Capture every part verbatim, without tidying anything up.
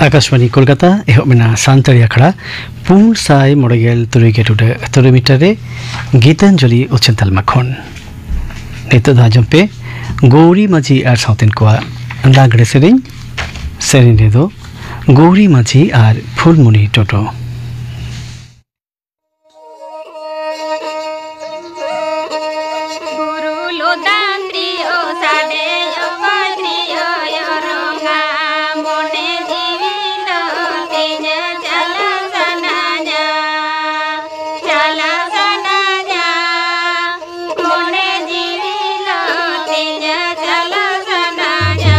ᱟᱠᱟᱥᱵᱟᱱᱤ ᱠᱳᱞᱠᱟᱛᱟ᱾ ᱮᱦᱚᱵ ᱮᱱᱟ ᱥᱟᱱᱛᱟᱲᱤ ᱟᱠᱷᱲᱟ ᱯᱩᱱ ᱥᱟᱭ ᱢᱚᱬᱮ ᱜᱮᱞ ᱛᱩᱨᱩᱭ ᱜᱮᱞ ᱴᱩᱰᱟᱹᱜ ᱛᱩᱨᱩᱭ ᱢᱤᱴᱟᱨ ᱨᱮ ᱜᱤᱛᱟᱧᱡᱚᱞᱤ ᱩᱪᱷᱟᱹᱱ ᱛᱟᱞᱢᱟ ᱠᱷᱚᱱ᱾ ᱱᱤᱛᱚᱜ ᱫᱚ ᱟᱸᱡᱚᱢ ᱯᱮ ᱜᱳᱣᱨᱤ ᱢᱟᱹᱡᱷᱤ ᱟᱨ ᱥᱟᱶᱛᱮᱱ ᱠᱚᱣᱟᱜ ᱞᱟᱜᱽᱲᱮ ᱥᱮᱨᱮᱧ᱾ ᱥᱮᱨᱮᱧ ᱨᱮᱫᱚ ᱜᱳᱣᱨᱤ ᱢᱟᱹᱡᱷᱤ ᱟᱨ ᱯᱷᱩᱞᱢᱩᱱᱤ ᱴᱳᱴᱳ᱾ ᱜᱩᱨᱩ ᱞᱚᱫᱟᱱ ᱛᱨᱤᱭᱳ ᱥᱟᱰᱮ ᱚᱠᱚᱭ ᱛᱨᱤᱭᱳᱭ ᱚᱨᱚᱝᱟ? ᱢᱚᱱᱮ ᱡᱤᱣᱤ ᱫᱚ ᱛᱤᱧ ᱪᱟᱞᱟᱣ ᱥᱟᱱᱟᱧᱟ, ᱪᱟᱞᱟᱣ ᱥᱟᱱᱟᱧᱟ᱾ ᱢᱚᱱᱮ ᱡᱤᱣᱤ ᱫᱚ ᱛᱤᱧ ᱪᱟᱞᱟᱣ ᱥᱟᱱᱟᱧᱟ᱾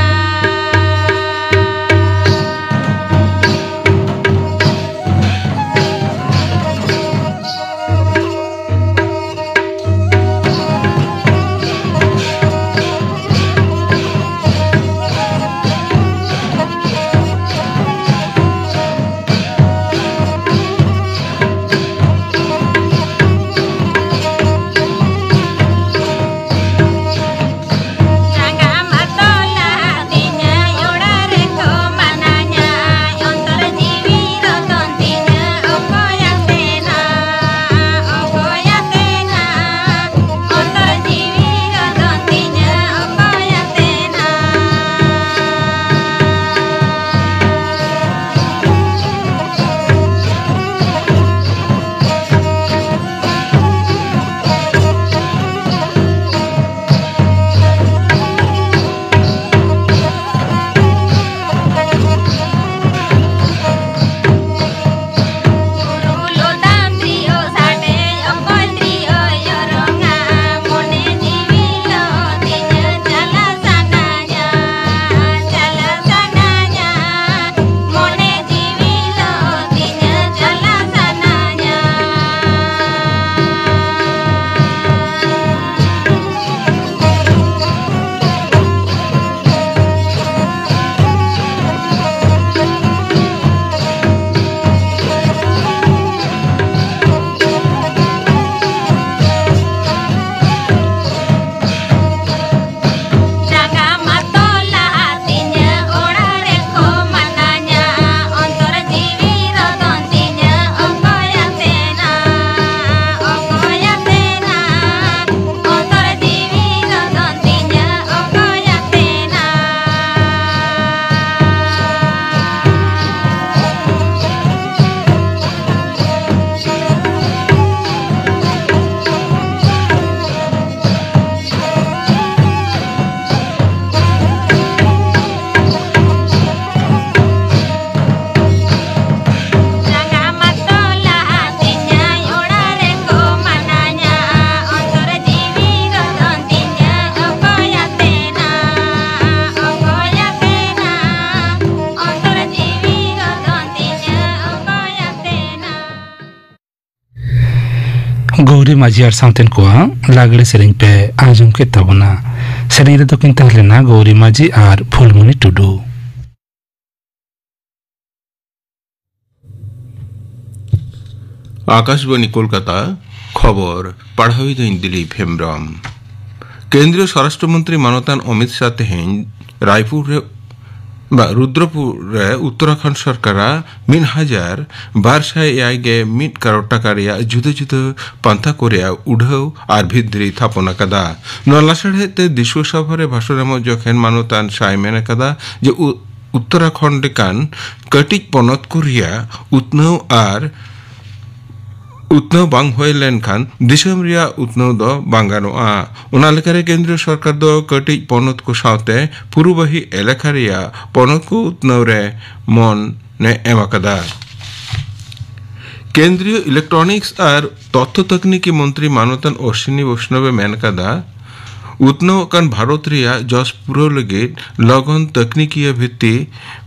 ᱜᱳᱣᱨᱤ ᱢᱟᱹᱡᱷᱤ ᱟᱨ ᱥᱟᱶᱛᱮᱱ ᱠᱚᱣᱟᱜ ᱞᱟᱜᱽᱲᱮ ᱥᱮᱨᱮᱧ ᱯᱮ ᱟᱸᱡᱚᱢ ᱠᱮᱫ ᱛᱟᱵᱚᱱᱟ᱾ ᱥᱮᱨᱮᱧ ᱨᱮᱫᱚ ᱠᱤᱱ ᱛᱟᱦᱮᱸ ᱞᱮᱱᱟ ᱜᱳᱣᱨᱤ ᱢᱟᱹᱡᱷᱤ ᱟᱨ ᱯᱷᱩᱞᱢᱩᱱᱤ ᱴᱩᱰᱩ᱾ ᱟᱠᱟᱥᱵᱟᱬᱤ ᱠᱳᱞᱠᱟᱛᱟ, ᱠᱷᱚᱵᱚᱨ ᱯᱟᱲᱦᱟᱣᱤᱫᱟᱹᱧ ᱫᱤᱞᱤᱯ ᱦᱮᱢᱵᱽᱨᱚᱢ᱾ ᱠᱮᱱᱫᱨᱤᱭᱚ ᱥᱚᱨᱟᱥᱴᱨᱚ ᱢᱚᱱᱛᱨᱤ ᱢᱟᱱᱚᱛᱟᱱ ᱚᱢᱤᱛ ᱥᱟᱦ ᱛᱮᱦᱮᱧ ᱨᱟᱭᱯᱩᱨ ᱨᱮ, ᱵᱟ, ᱨᱩᱫᱨᱚᱯᱩᱨ ᱨᱮ ᱩᱛᱛᱚᱨᱟᱠᱷᱚᱸᱰ ᱥᱚᱨᱠᱟᱨᱟᱜ ᱢᱤᱫ ᱦᱟᱡᱟᱨ ᱵᱟᱨ ᱥᱟᱭ ᱮᱭᱟᱭ ᱜᱮ ᱢᱤᱫ ᱠᱟᱨᱳᱲ ᱴᱟᱠᱟ ᱨᱮᱭᱟᱜ ᱡᱩᱫᱟᱹ ᱡᱩᱫᱟᱹ ᱯᱟᱱᱛᱷᱟ ᱠᱚ ᱨᱮᱭᱟᱜ ᱩᱰᱷᱟᱹᱣ ᱟᱨ ᱵᱷᱤᱛ ᱫᱷᱤᱨᱤ ᱛᱷᱟᱯᱚᱱ ᱟᱠᱟᱫᱟ᱾ ᱱᱚᱣᱟ ᱞᱟᱥᱟᱲᱦᱮᱫ ᱛᱮ ᱫᱤᱥᱩᱣᱟᱹ ᱥᱚᱵᱷᱟ ᱨᱮ ᱵᱷᱟᱥᱚᱱ ᱮᱢᱚᱜ ᱡᱚᱠᱷᱮᱱ ᱢᱟᱱᱚᱛᱟᱱ ᱥᱟᱭ ᱢᱮᱱ ᱟᱠᱟᱫᱟ ᱡᱮ ᱩ-, ᱩᱛᱛᱚᱨᱟᱠᱷᱚᱸᱰ ᱞᱮᱠᱟᱱ ᱠᱟᱹᱴᱤᱡ ᱯᱚᱱᱚᱛ ᱠᱚ ᱨᱮᱭᱟᱜ ᱩᱛᱱᱟᱹᱣ ᱟᱨ ᱩᱛᱱᱟᱹᱣ ᱵᱟᱝ ᱦᱩᱭ ᱞᱮᱱᱠᱷᱟᱱ ᱫᱤᱥᱚᱢ ᱨᱮᱭᱟᱜ ᱩᱛᱱᱟᱹᱣ ᱫᱚ ᱵᱟᱝ ᱜᱟᱱᱚᱜᱼᱟ᱾ ᱚᱱᱟ ᱞᱮᱠᱟᱨᱮ ᱠᱮᱱᱫᱨᱤᱭᱚ ᱥᱚᱨᱠᱟᱨ ᱫᱚ ᱠᱟᱹᱴᱤᱡ ᱯᱚᱱᱚᱛ ᱠᱚ ᱥᱟᱶᱛᱮ ᱯᱩᱨᱩᱵᱟᱦᱤ ᱮᱞᱟᱠᱟ ᱨᱮᱭᱟᱜ ᱯᱚᱱᱚᱛ ᱠᱚ ᱩᱛᱱᱟᱹᱣ ᱨᱮ ᱢᱚᱱ ᱮ ᱮᱢ ᱟᱠᱟᱫᱟ᱾ ᱠᱮᱱᱫᱨᱤᱭᱚ ᱤᱞᱮᱠᱴᱨᱚᱱᱤᱠᱥ ᱟᱨ ᱛᱚᱛᱛᱷᱚ ᱛᱟᱠᱱᱤᱠᱤ ᱢᱚᱱᱛᱨᱤ ᱢᱟᱱᱚᱛᱟᱱ ᱚᱥᱣᱤᱱᱤ ᱵᱳᱭᱥᱱᱚᱵ ᱮ ᱢᱮᱱ ᱟᱠᱟᱫᱟ, ᱩᱛᱱᱟᱹᱣᱚᱜ ᱠᱟᱱ ᱵᱷᱟᱨᱚᱛ ᱨᱮᱭᱟᱜ ᱡᱚᱥ ᱯᱩᱨᱟᱹᱣ ᱞᱟᱹᱜᱤᱫ ᱞᱚᱜᱚᱱ ᱛᱟᱠᱱᱤᱠᱤᱭᱟᱹ ᱵᱷᱤᱛᱛᱤ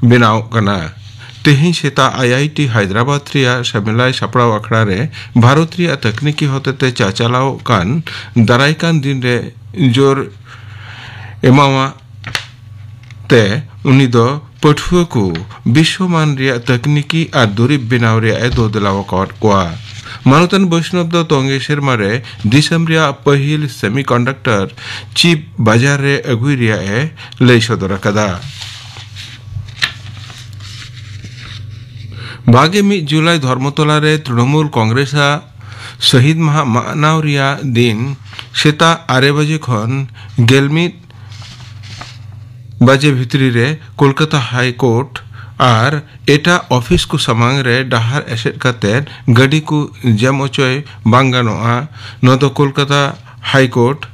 ᱵᱮᱱᱟᱣᱚᱜ ᱠᱟᱱᱟ᱾ ᱛᱮᱦᱮᱧ ᱥᱮᱛᱟᱜ ᱟᱭ ᱟᱭ ᱴᱤ ᱦᱟᱭᱫᱨᱟᱵᱟᱫ ᱨᱮᱭᱟᱜ ᱥᱟᱢᱮᱞᱟᱭ ᱥᱟᱯᱲᱟᱣ ᱟᱠᱷᱲᱟ ᱨᱮ ᱵᱷᱟᱨᱚᱛ ᱨᱮᱭᱟᱜ ᱛᱟᱠᱱᱤᱠᱤ ᱦᱚᱛᱮᱛᱮ ᱪᱟᱪᱟᱞᱟᱣᱚᱜ ᱠᱟᱱ ᱫᱟᱨᱟᱭ ᱠᱟᱱ ᱫᱤᱱ ᱨᱮ ᱡᱳᱨ ᱮᱢᱟᱣᱟ ᱛᱮ ᱩᱱᱤ ᱫᱚ ᱯᱟᱹᱴᱷᱩᱣᱟᱹ ᱠᱚ ᱵᱤᱥᱣᱚᱢᱟᱱ ᱨᱮᱭᱟᱜ ᱛᱟᱠᱱᱤᱠᱤ ᱟᱨ ᱫᱩᱨᱤᱵ ᱵᱮᱱᱟᱣ ᱨᱮᱭᱟᱜ ᱮ ᱫᱚᱫᱞᱟᱣ ᱟᱠᱟᱫ ᱠᱚᱣᱟ᱾ ᱢᱟᱱᱚᱛᱟᱱ ᱵᱳᱭᱥᱱᱚᱵ ᱫᱚ ᱛᱚᱝᱜᱮ ᱥᱮᱨᱢᱟ ᱨᱮ ᱫᱤᱥᱚᱢ ᱨᱮᱭᱟᱜ ᱯᱟᱹᱦᱤᱞ ᱥᱮᱢᱤᱠᱚᱱᱰᱟᱠᱴᱚᱨ ᱪᱤᱯ ᱵᱟᱡᱟᱨ ᱨᱮ ᱟᱹᱜᱩᱭ ᱨᱮᱭᱟᱜ ᱮ ᱞᱟᱹᱭ ᱥᱚᱫᱚᱨ ᱟᱠᱟᱫᱟ᱾ ᱵᱟᱜᱮ ᱢᱤᱫ ᱡᱩᱞᱟᱭ ᱫᱷᱚᱨᱢᱚᱛᱚᱞᱟ ᱨᱮ ᱛᱨᱤᱱᱚᱢᱩᱞ ᱠᱚᱝᱜᱨᱮᱥ ᱟᱜ ᱥᱚᱦᱤᱫ ᱢᱟᱦᱟ ᱢᱟᱱᱟᱣ ᱨᱮᱭᱟᱜ ᱫᱤᱱ ᱥᱮᱛᱟᱜ ᱟᱨᱮ ᱵᱟᱡᱮ ᱠᱷᱚᱱ ᱜᱮᱞ ᱢᱤᱫ ᱵᱟᱡᱮ ᱵᱷᱤᱛᱨᱤ ᱨᱮ ᱠᱳᱞᱠᱟᱛᱟ ᱦᱟᱭ ᱠᱳᱨᱴ ᱟᱨ ᱮᱴᱟᱜ ᱚᱯᱷᱤᱥ ᱠᱚ ᱥᱟᱢᱟᱝ ᱨᱮ ᱰᱟᱦᱟᱨ ᱮᱥᱮᱫ ᱠᱟᱛᱮ ᱜᱟᱹᱰᱤ ᱠᱚ ᱡᱟᱢ ᱚᱪᱚᱭ ᱵᱟᱝ ᱜᱟᱱᱚᱜᱼᱟ᱾ ᱱᱚᱣᱟ ᱫᱚ ᱠᱳᱞᱠᱟᱛᱟ ᱦᱟᱭ ᱠᱳᱨᱴ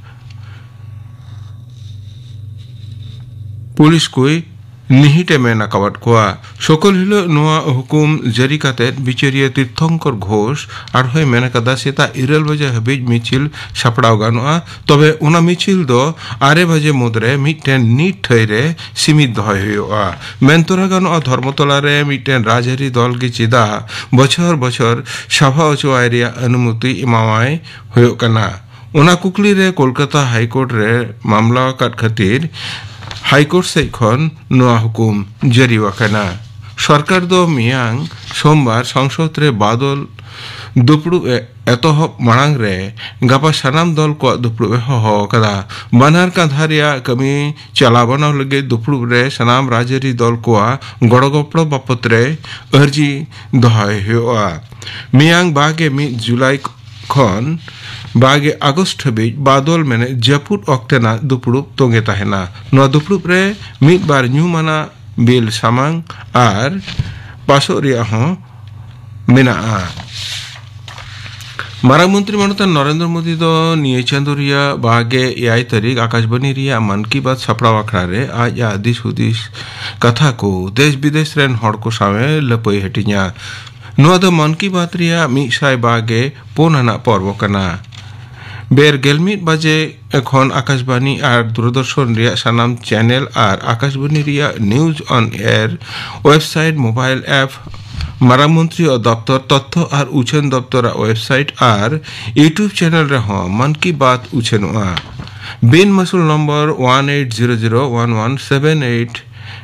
ᱯᱩᱞᱤᱥ ᱠᱚᱭ ᱱᱤᱦᱤᱴ ᱮ ᱢᱮᱱ ᱟᱠᱟᱣᱟᱫ ᱠᱚᱣᱟ᱾ ᱥᱚᱠᱟᱞ ᱦᱤᱞᱳᱜ ᱱᱚᱣᱟ ᱦᱩᱠᱩᱢ ᱡᱟᱹᱨᱤ ᱠᱟᱛᱮ ᱵᱤᱪᱟᱹᱨᱤᱭᱟᱹ ᱛᱤᱨᱛᱷᱚᱝᱠᱚᱨ ᱜᱷᱳᱥ ᱟᱨᱦᱚᱸᱭ ᱢᱮᱱ ᱟᱠᱟᱫᱟ, ᱥᱮᱛᱟᱜ ᱤᱨᱟᱹᱞ ᱵᱟᱡᱮ ᱦᱟᱹᱵᱤᱡ ᱢᱤᱪᱷᱤᱞ ᱥᱟᱯᱲᱟᱣ ᱜᱟᱱᱚᱜᱼᱟ, ᱛᱚᱵᱮ ᱚᱱᱟ ᱢᱤᱪᱷᱤᱞ ᱫᱚ ᱟᱨᱮ ᱵᱟᱡᱮ ᱢᱩᱫᱽᱨᱮ ᱢᱤᱫᱴᱮᱱ ᱱᱤᱴ ᱴᱷᱟᱹᱭ ᱨᱮ ᱥᱤᱢᱤᱛ ᱫᱚᱦᱚᱭ ᱦᱩᱭᱩᱜᱼᱟ᱾ ᱢᱮᱱ ᱛᱚᱨᱟ ᱜᱟᱱᱚᱜᱼᱟ, ᱫᱷᱚᱨᱢᱚᱛᱚᱞᱟ ᱨᱮ ᱢᱤᱫᱴᱮᱱ ᱨᱟᱡᱽᱟᱹᱨᱤ ᱫᱚᱞ ᱜᱮ ᱪᱮᱫᱟᱜ ᱵᱚᱪᱷᱚᱨ ᱵᱚᱪᱷᱚᱨ ᱥᱟᱵᱷᱟ ᱚᱪᱚᱣᱟᱭ ᱨᱮᱭᱟᱜ ᱚᱱᱩᱢᱚᱛᱤ ᱮᱢᱟᱣᱟᱭ ᱦᱩᱭᱩᱜ ᱠᱟᱱᱟ? ᱚᱱᱟ ᱠᱩᱠᱞᱤ ᱨᱮ ᱠᱳᱞᱠᱟᱛᱟ ᱦᱟᱭᱠᱳᱨᱴ ᱨᱮ ᱢᱟᱢᱞᱟ ᱟᱠᱟᱫ ᱠᱷᱟᱹᱛᱤᱨ ᱦᱟᱭᱠᱳᱨᱴ ᱥᱮᱡ ᱠᱷᱚᱱ ᱱᱚᱣᱟ ᱦᱩᱠᱩᱢ ᱡᱟᱹᱨᱤ ᱟᱠᱟᱱᱟ᱾ ᱥᱚᱨᱠᱟᱨ ᱫᱚ ᱢᱮᱭᱟᱝ ᱥᱳᱢᱵᱟᱨ ᱥᱚᱝᱥᱚᱫ ᱨᱮ ᱵᱟᱫᱚᱞ ᱫᱩᱯᱲᱩᱵ ᱮ ᱮᱛᱚᱦᱚᱵ ᱢᱟᱲᱟᱝ ᱨᱮ ᱜᱟᱯᱟ ᱥᱟᱱᱟᱢ ᱫᱚᱞ ᱠᱚᱣᱟᱜ ᱫᱩᱯᱲᱩᱵ ᱮ ᱦᱚᱦᱚ ᱟᱠᱟᱫᱟ᱾ ᱵᱟᱱᱟᱨ ᱠᱟᱸᱫᱷᱟ ᱨᱮᱭᱟᱜ ᱠᱟᱹᱢᱤ ᱪᱟᱞᱟᱣ ᱵᱟᱱᱟᱣ ᱞᱟᱹᱜᱤᱫ ᱫᱩᱯᱲᱩᱵ ᱨᱮ ᱥᱟᱱᱟᱢ ᱨᱟᱡᱽᱟᱹᱨᱤ ᱫᱚᱞ ᱠᱚᱣᱟᱜ ᱜᱚᱲᱚ ᱜᱚᱯᱚᱲᱚ ᱵᱟᱵᱚᱛ ᱨᱮ ᱟᱹᱨᱡᱤ ᱫᱚᱦᱚᱭ ᱦᱩᱭᱩᱜᱼᱟ᱾ ᱢᱮᱭᱟᱝ ᱵᱟᱜᱮ ᱢᱤᱫ ᱡᱩᱞᱟᱭ ᱠᱷᱚᱱ ᱵᱟᱜᱮ ᱟᱜᱚᱥᱴ ᱦᱟᱹᱵᱤᱡ ᱵᱟᱫᱚᱞ ᱢᱮᱱᱮᱫ ᱡᱟᱹᱯᱩᱫ ᱚᱠᱛᱮᱱᱟᱜ ᱫᱩᱯᱲᱩᱵ ᱛᱚᱸᱜᱮ ᱛᱟᱦᱮᱱᱟ᱾ ᱱᱚᱣᱟ ᱫᱩᱯᱲᱩᱵ ᱨᱮ ᱢᱤᱫ ᱵᱟᱨ ᱧᱩᱢᱟᱱᱟᱜ ᱵᱤᱞ ᱥᱟᱢᱟᱝ ᱟᱨ ᱯᱟᱥᱚᱜ ᱨᱮᱭᱟᱜ ᱦᱚᱸ ᱢᱮᱱᱟᱜᱼᱟ᱾ ᱢᱟᱨᱟᱝ ᱢᱚᱱᱛᱨᱤ ᱢᱟᱱᱚᱛᱟᱱ ᱱᱚᱨᱮᱱᱫᱨᱚ ᱢᱳᱫᱤ ᱫᱚ ᱱᱤᱭᱟᱹ ᱪᱟᱸᱫᱳ ᱨᱮᱭᱟᱜ ᱵᱟᱜᱮ ᱮᱭᱟᱭ ᱛᱟᱹᱨᱤᱠᱷ ᱟᱠᱟᱥᱵᱟᱱᱤ ᱨᱮᱭᱟᱜ ᱢᱟᱱ ᱠᱤ ᱵᱟᱛ ᱥᱟᱯᱲᱟᱣ ᱟᱠᱷᱲᱟ ᱨᱮ ᱟᱡᱟᱜ ᱫᱤᱥ ᱦᱩᱫᱤᱥ ᱠᱟᱛᱷᱟ ᱠᱚ ᱫᱮᱥ ᱵᱤᱫᱮᱥ ᱨᱮᱱ ᱦᱚᱲ ᱠᱚ ᱥᱟᱶ ᱮ ᱞᱟᱹᱯᱟᱹᱭ ᱦᱟᱹᱴᱤᱧᱟ᱾ ᱱᱚᱣᱟ ᱫᱚ ᱢᱟᱱ ᱠᱤ ᱵᱟᱛ ᱨᱮᱭᱟᱜ ᱢᱤᱫ ᱥᱟᱭ ᱵᱟᱜᱮ ᱯᱩᱱ ᱟᱱᱟᱜ ᱯᱚᱨᱵᱚ ᱠᱟᱱᱟ᱾ ᱵᱮᱨ ᱜᱮᱞ ᱢᱤᱫ ᱵᱟᱡᱮ ᱠᱷᱚᱱ ᱟᱠᱟᱥᱵᱟᱱᱤ ᱟᱨ ᱫᱩᱨᱫᱚᱨᱥᱚᱱ ᱨᱮᱭᱟᱜ ᱥᱟᱱᱟᱢ ᱪᱮᱱᱮᱞ ᱟᱨ ᱟᱠᱟᱥᱵᱟᱱᱤ ᱨᱮᱭᱟᱜ news on air website, mobile app, ᱢᱟᱨᱟᱝ ᱢᱚᱱᱛᱨᱤ ᱫᱚᱯᱛᱚᱨ ᱛᱚᱛᱛᱷᱚ ᱟᱨ ᱩᱪᱷᱟᱹᱱ ᱫᱚᱯᱛᱚᱨᱟᱜ ᱣᱮᱵᱥᱟᱭᱤᱴ ᱟᱨ YouTube ᱪᱮᱱᱮᱞ ᱨᱮᱦᱚᱸ ᱢᱟᱱ ᱠᱤ ᱵᱟᱛ ᱩᱪᱷᱟᱹᱱᱚᱜᱼᱟ᱾ ᱵᱤᱱ ᱢᱟᱹᱥᱩᱞ number one eight zero zero one one seven eight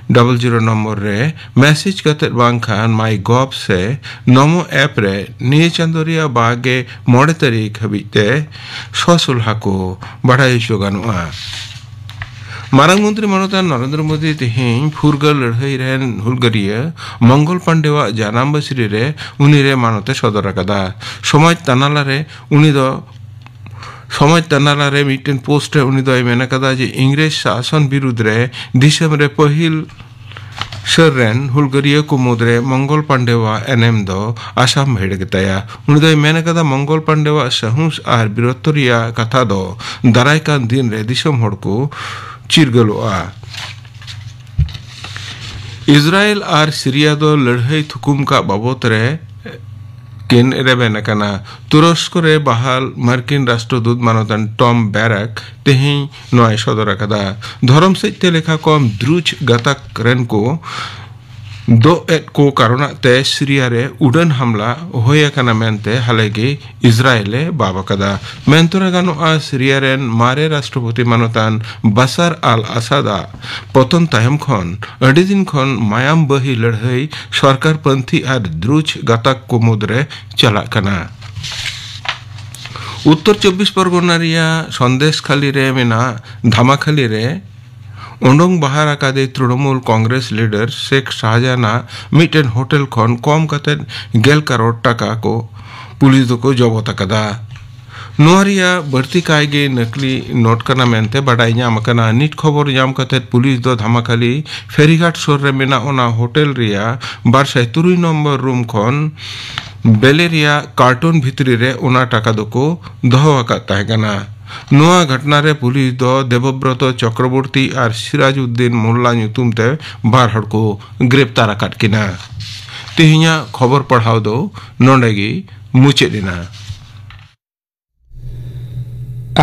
double zero number ᱨᱮ ᱢᱮᱥᱮᱡᱽ ᱠᱟᱛᱮ ᱵᱟᱝᱠᱷᱟᱱ ᱢᱟᱭ ᱜᱚᱵᱷ ᱥᱮ ᱱᱚᱢᱳ ᱮᱯ ᱨᱮ ᱱᱤᱭᱟᱹ ᱪᱟᱸᱫᱳ ᱨᱮᱭᱟᱜ ᱵᱟᱜᱮ ᱢᱚᱬᱮ ᱛᱟᱹᱨᱤᱠᱷ ᱦᱟᱹᱵᱤᱡ ᱛᱮ ᱥᱚᱥᱚᱞᱦᱟ ᱠᱚ ᱵᱟᱲᱟᱭ ᱦᱚᱪᱚ ᱜᱟᱱᱚᱜᱼᱟ᱾ ᱢᱟᱨᱟᱝ ᱢᱚᱱᱛᱨᱤ ᱢᱟᱱᱚᱛᱟᱱ ᱱᱚᱨᱮᱱᱫᱨᱚ ᱢᱳᱫᱤ ᱛᱮᱦᱮᱧ ᱯᱷᱩᱨᱜᱟᱹᱞ ᱞᱟᱹᱲᱦᱟᱹᱭ ᱨᱮᱱ ᱦᱩᱞᱜᱟᱹᱨᱤᱭᱟᱹ ᱢᱚᱝᱜᱚᱞ ᱯᱟᱱᱰᱮᱣᱟᱜ ᱡᱟᱱᱟᱢ ᱵᱟᱹᱥᱨᱤ ᱨᱮ ᱩᱱᱤ ᱨᱮ ᱢᱟᱱᱚᱛ ᱮ ᱥᱚᱫᱚᱨ ᱟᱠᱟᱫᱟ᱾ ᱥᱚᱢᱟᱡᱽ ᱛᱟᱱᱟᱞᱟ ᱨᱮ ᱩᱱᱤ ᱫᱚ ᱥᱚᱢᱟᱡᱽ ᱛᱟᱱᱟᱞᱟ ᱨᱮ ᱢᱤᱫᱴᱮᱱ ᱯᱳᱥᱴ ᱨᱮ ᱩᱱᱤ ᱫᱚᱭ ᱢᱮᱱ ᱟᱠᱟᱫᱟ ᱡᱮ ᱤᱝᱨᱮᱡᱽ ᱥᱟᱥᱚᱱ ᱵᱤᱨᱩᱫᱽ ᱨᱮ ᱫᱤᱥᱚᱢ ᱨᱮ ᱯᱟᱹᱦᱤᱞ ᱥᱟᱹᱨ ᱨᱮᱱ ᱦᱩᱞᱜᱟᱹᱨᱤᱭᱟᱹ ᱠᱚ ᱢᱩᱫᱽᱨᱮ ᱢᱚᱝᱜᱚᱞ ᱯᱟᱱᱰᱮᱣᱟᱜ ᱮᱱᱮᱢ ᱫᱚ ᱟᱥᱟᱢ ᱵᱷᱮᱲ ᱜᱮᱛᱟᱭᱟ᱾ ᱩᱱᱤ ᱫᱚᱭ ᱢᱮᱱ ᱟᱠᱟᱫᱟ, ᱢᱚᱝᱜᱚᱞ ᱯᱟᱱᱰᱮᱣᱟᱜ ᱥᱟᱦᱩᱥ ᱟᱨ ᱵᱤᱨᱚᱛᱛᱚ ᱨᱮᱭᱟᱜ ᱠᱟᱛᱷᱟ ᱫᱚ ᱫᱟᱨᱟᱭ ᱠᱟᱱ ᱫᱤᱱ ᱨᱮ ᱫᱤᱥᱚᱢ ᱦᱚᱲ ᱠᱚ ᱪᱤᱨᱜᱟᱹᱞᱚᱜᱼᱟ᱾ ᱤᱥᱨᱟᱭᱮᱞ ᱟᱨ ᱥᱤᱨᱤᱭᱟ ᱫᱚ ᱞᱟᱹᱲᱦᱟᱹᱭ ᱛᱷᱩᱠᱩᱢ ᱠᱟᱜ ᱵᱟᱵᱚᱛ ᱨᱮ ᱠᱤᱱ ᱨᱮᱵᱮᱱ ᱟᱠᱟᱱᱟ᱾ ᱛᱩᱨᱚᱥᱠᱚ ᱨᱮ ᱵᱟᱦᱟᱞ ᱢᱟᱨᱠᱤᱱ ᱨᱟᱥᱴᱨᱚᱫᱩᱛ ᱢᱟᱱᱚᱛᱟᱱ ᱴᱚᱢ ᱵᱮᱨᱟᱠ ᱛᱮᱦᱮᱧ ᱱᱚᱣᱟᱭ ᱥᱚᱫᱚᱨ ᱟᱠᱟᱫᱟ᱾ ᱫᱷᱚᱨᱚᱢ ᱥᱮᱫ ᱛᱮ ᱞᱮᱠᱷᱟ ᱠᱚᱢ ᱫᱨᱩᱡᱽ ᱜᱟᱛᱟᱠ ᱨᱮᱱ ᱠᱚ ᱫᱚᱜ ᱮᱫ ᱠᱚ ᱠᱟᱨᱚᱱᱟᱜ ᱛᱮ ᱥᱤᱨᱤᱭᱟ ᱨᱮ ᱩᱰᱟᱹᱱ ᱦᱟᱢᱞᱟ ᱦᱩᱭ ᱟᱠᱟᱱᱟ ᱢᱮᱱᱛᱮ ᱦᱟᱞᱮ ᱜᱮ ᱤᱥᱨᱟᱭᱮᱞ ᱮ ᱵᱟᱵ ᱟᱠᱟᱫᱟ᱾ ᱢᱮᱱ ᱛᱚᱨᱟ ᱜᱟᱱᱚᱜᱼᱟ, ᱥᱤᱨᱤᱭᱟ ᱨᱮᱱ ᱢᱟᱨᱮ ᱨᱟᱥᱴᱨᱚᱯᱚᱛᱤ ᱢᱟᱱᱚᱛᱟᱱ ᱵᱟᱥᱟᱨ ᱟᱞ ᱟᱥᱟᱫ ᱟᱜ ᱯᱚᱛᱚᱱ ᱛᱟᱭᱚᱢ ᱠᱷᱚᱱ ᱟᱹᱰᱤ ᱫᱤᱱ ᱠᱷᱚᱱ ᱢᱟᱭᱟᱢ ᱵᱟᱹᱦᱤ ᱞᱟᱹᱲᱦᱟᱹᱭ ᱥᱚᱨᱠᱟᱨ ᱯᱟᱱᱛᱷᱤ ᱟᱨ ᱫᱨᱩᱡᱽ ᱜᱟᱛᱟᱠ ᱠᱚ ᱢᱩᱫᱽᱨᱮ ᱪᱟᱞᱟᱜ ᱠᱟᱱᱟ᱾ ᱩᱛᱛᱚᱨ ᱪᱚᱵᱵᱤᱥ ᱯᱚᱨᱜᱚᱱᱟ ᱨᱮᱭᱟᱜ ᱥᱚᱱᱫᱮᱥᱠᱷᱟᱞᱤ ᱨᱮ ᱢᱮᱱᱟᱜ ᱫᱷᱟᱢᱟᱠᱷᱟᱞᱤ ᱨᱮ ᱚᱰᱚᱝ ᱵᱟᱦᱟᱨ ᱟᱠᱟᱫᱮ ᱛᱨᱤᱱᱚᱢᱩᱞ ᱠᱚᱝᱜᱨᱮᱥ ᱞᱤᱰᱟᱨ ᱥᱮᱠᱷ ᱥᱟᱦᱟᱡᱟᱱᱟᱜ ᱢᱤᱫᱴᱮᱱ ᱦᱳᱴᱮᱞ ᱠᱷᱚᱱ ᱠᱚᱢ ᱠᱟᱛᱮ ᱜᱮᱞ ᱠᱟᱨᱳᱲ ᱴᱟᱠᱟ ᱠᱚ ᱯᱩᱞᱤᱥ ᱫᱚᱠᱚ ᱡᱚᱵᱚᱛ ᱟᱠᱟᱫᱟ᱾ ᱱᱚᱣᱟ ᱨᱮᱭᱟᱜ ᱵᱟᱹᱲᱛᱤ ᱠᱟᱭ ᱜᱮ ᱱᱟᱠᱞᱤ ᱱᱳᱴ ᱠᱟᱱᱟ ᱢᱮᱱᱛᱮ ᱵᱟᱰᱟᱭ ᱧᱟᱢ ᱟᱠᱟᱱᱟ᱾ ᱱᱤᱛ ᱠᱷᱚᱵᱚᱨ ᱧᱟᱢ ᱠᱟᱛᱮ ᱯᱩᱞᱤᱥ ᱫᱚ ᱫᱷᱟᱢᱟᱠᱷᱟᱞᱤ ᱯᱷᱮᱨᱤᱜᱷᱟᱴ ᱥᱩᱨ ᱨᱮ ᱢᱮᱱᱟᱜ ᱚᱱᱟ ᱦᱳᱴᱮᱞ ᱨᱮᱭᱟᱜ ᱵᱟᱨ ᱥᱟᱭ ᱛᱩᱨᱩᱭ ᱱᱚᱢᱵᱚᱨ ᱨᱩᱢ ᱠᱷᱚᱱ ᱵᱮᱞᱮ ᱨᱮᱭᱟᱜ ᱠᱟᱨᱴᱩᱱ ᱵᱷᱤᱛᱨᱤ ᱨᱮ ᱚᱱᱟ ᱴᱟᱠᱟ ᱫᱚᱠᱚ ᱫᱚᱦᱚ ᱟᱠᱟᱫ ᱛᱟᱦᱮᱸ ᱠᱟᱱᱟ᱾ ᱱᱚᱣᱟ ᱜᱷᱚᱴᱚᱱᱟ ᱨᱮ ᱯᱩᱞᱤᱥ ᱫᱚ ᱫᱮᱵᱚᱵᱨᱚᱛᱚ ᱪᱚᱠᱨᱚᱵᱚᱨᱛᱤ ᱟᱨ ᱥᱤᱨᱟᱡᱩᱫᱫᱤᱱ ᱢᱳᱞᱞᱟ ᱧᱩᱛᱩᱢ ᱛᱮ ᱵᱟᱨ ᱦᱚᱲ ᱠᱚ ᱜᱨᱮᱯᱛᱟᱨ ᱟᱠᱟᱫ ᱠᱤᱱᱟ᱾ ᱛᱮᱦᱮᱧᱟᱜ ᱠᱷᱚᱵᱚᱨ ᱯᱟᱲᱦᱟᱣ ᱫᱚ ᱱᱚᱰᱮ ᱜᱮ ᱢᱩᱪᱟᱹᱫ ᱮᱱᱟ᱾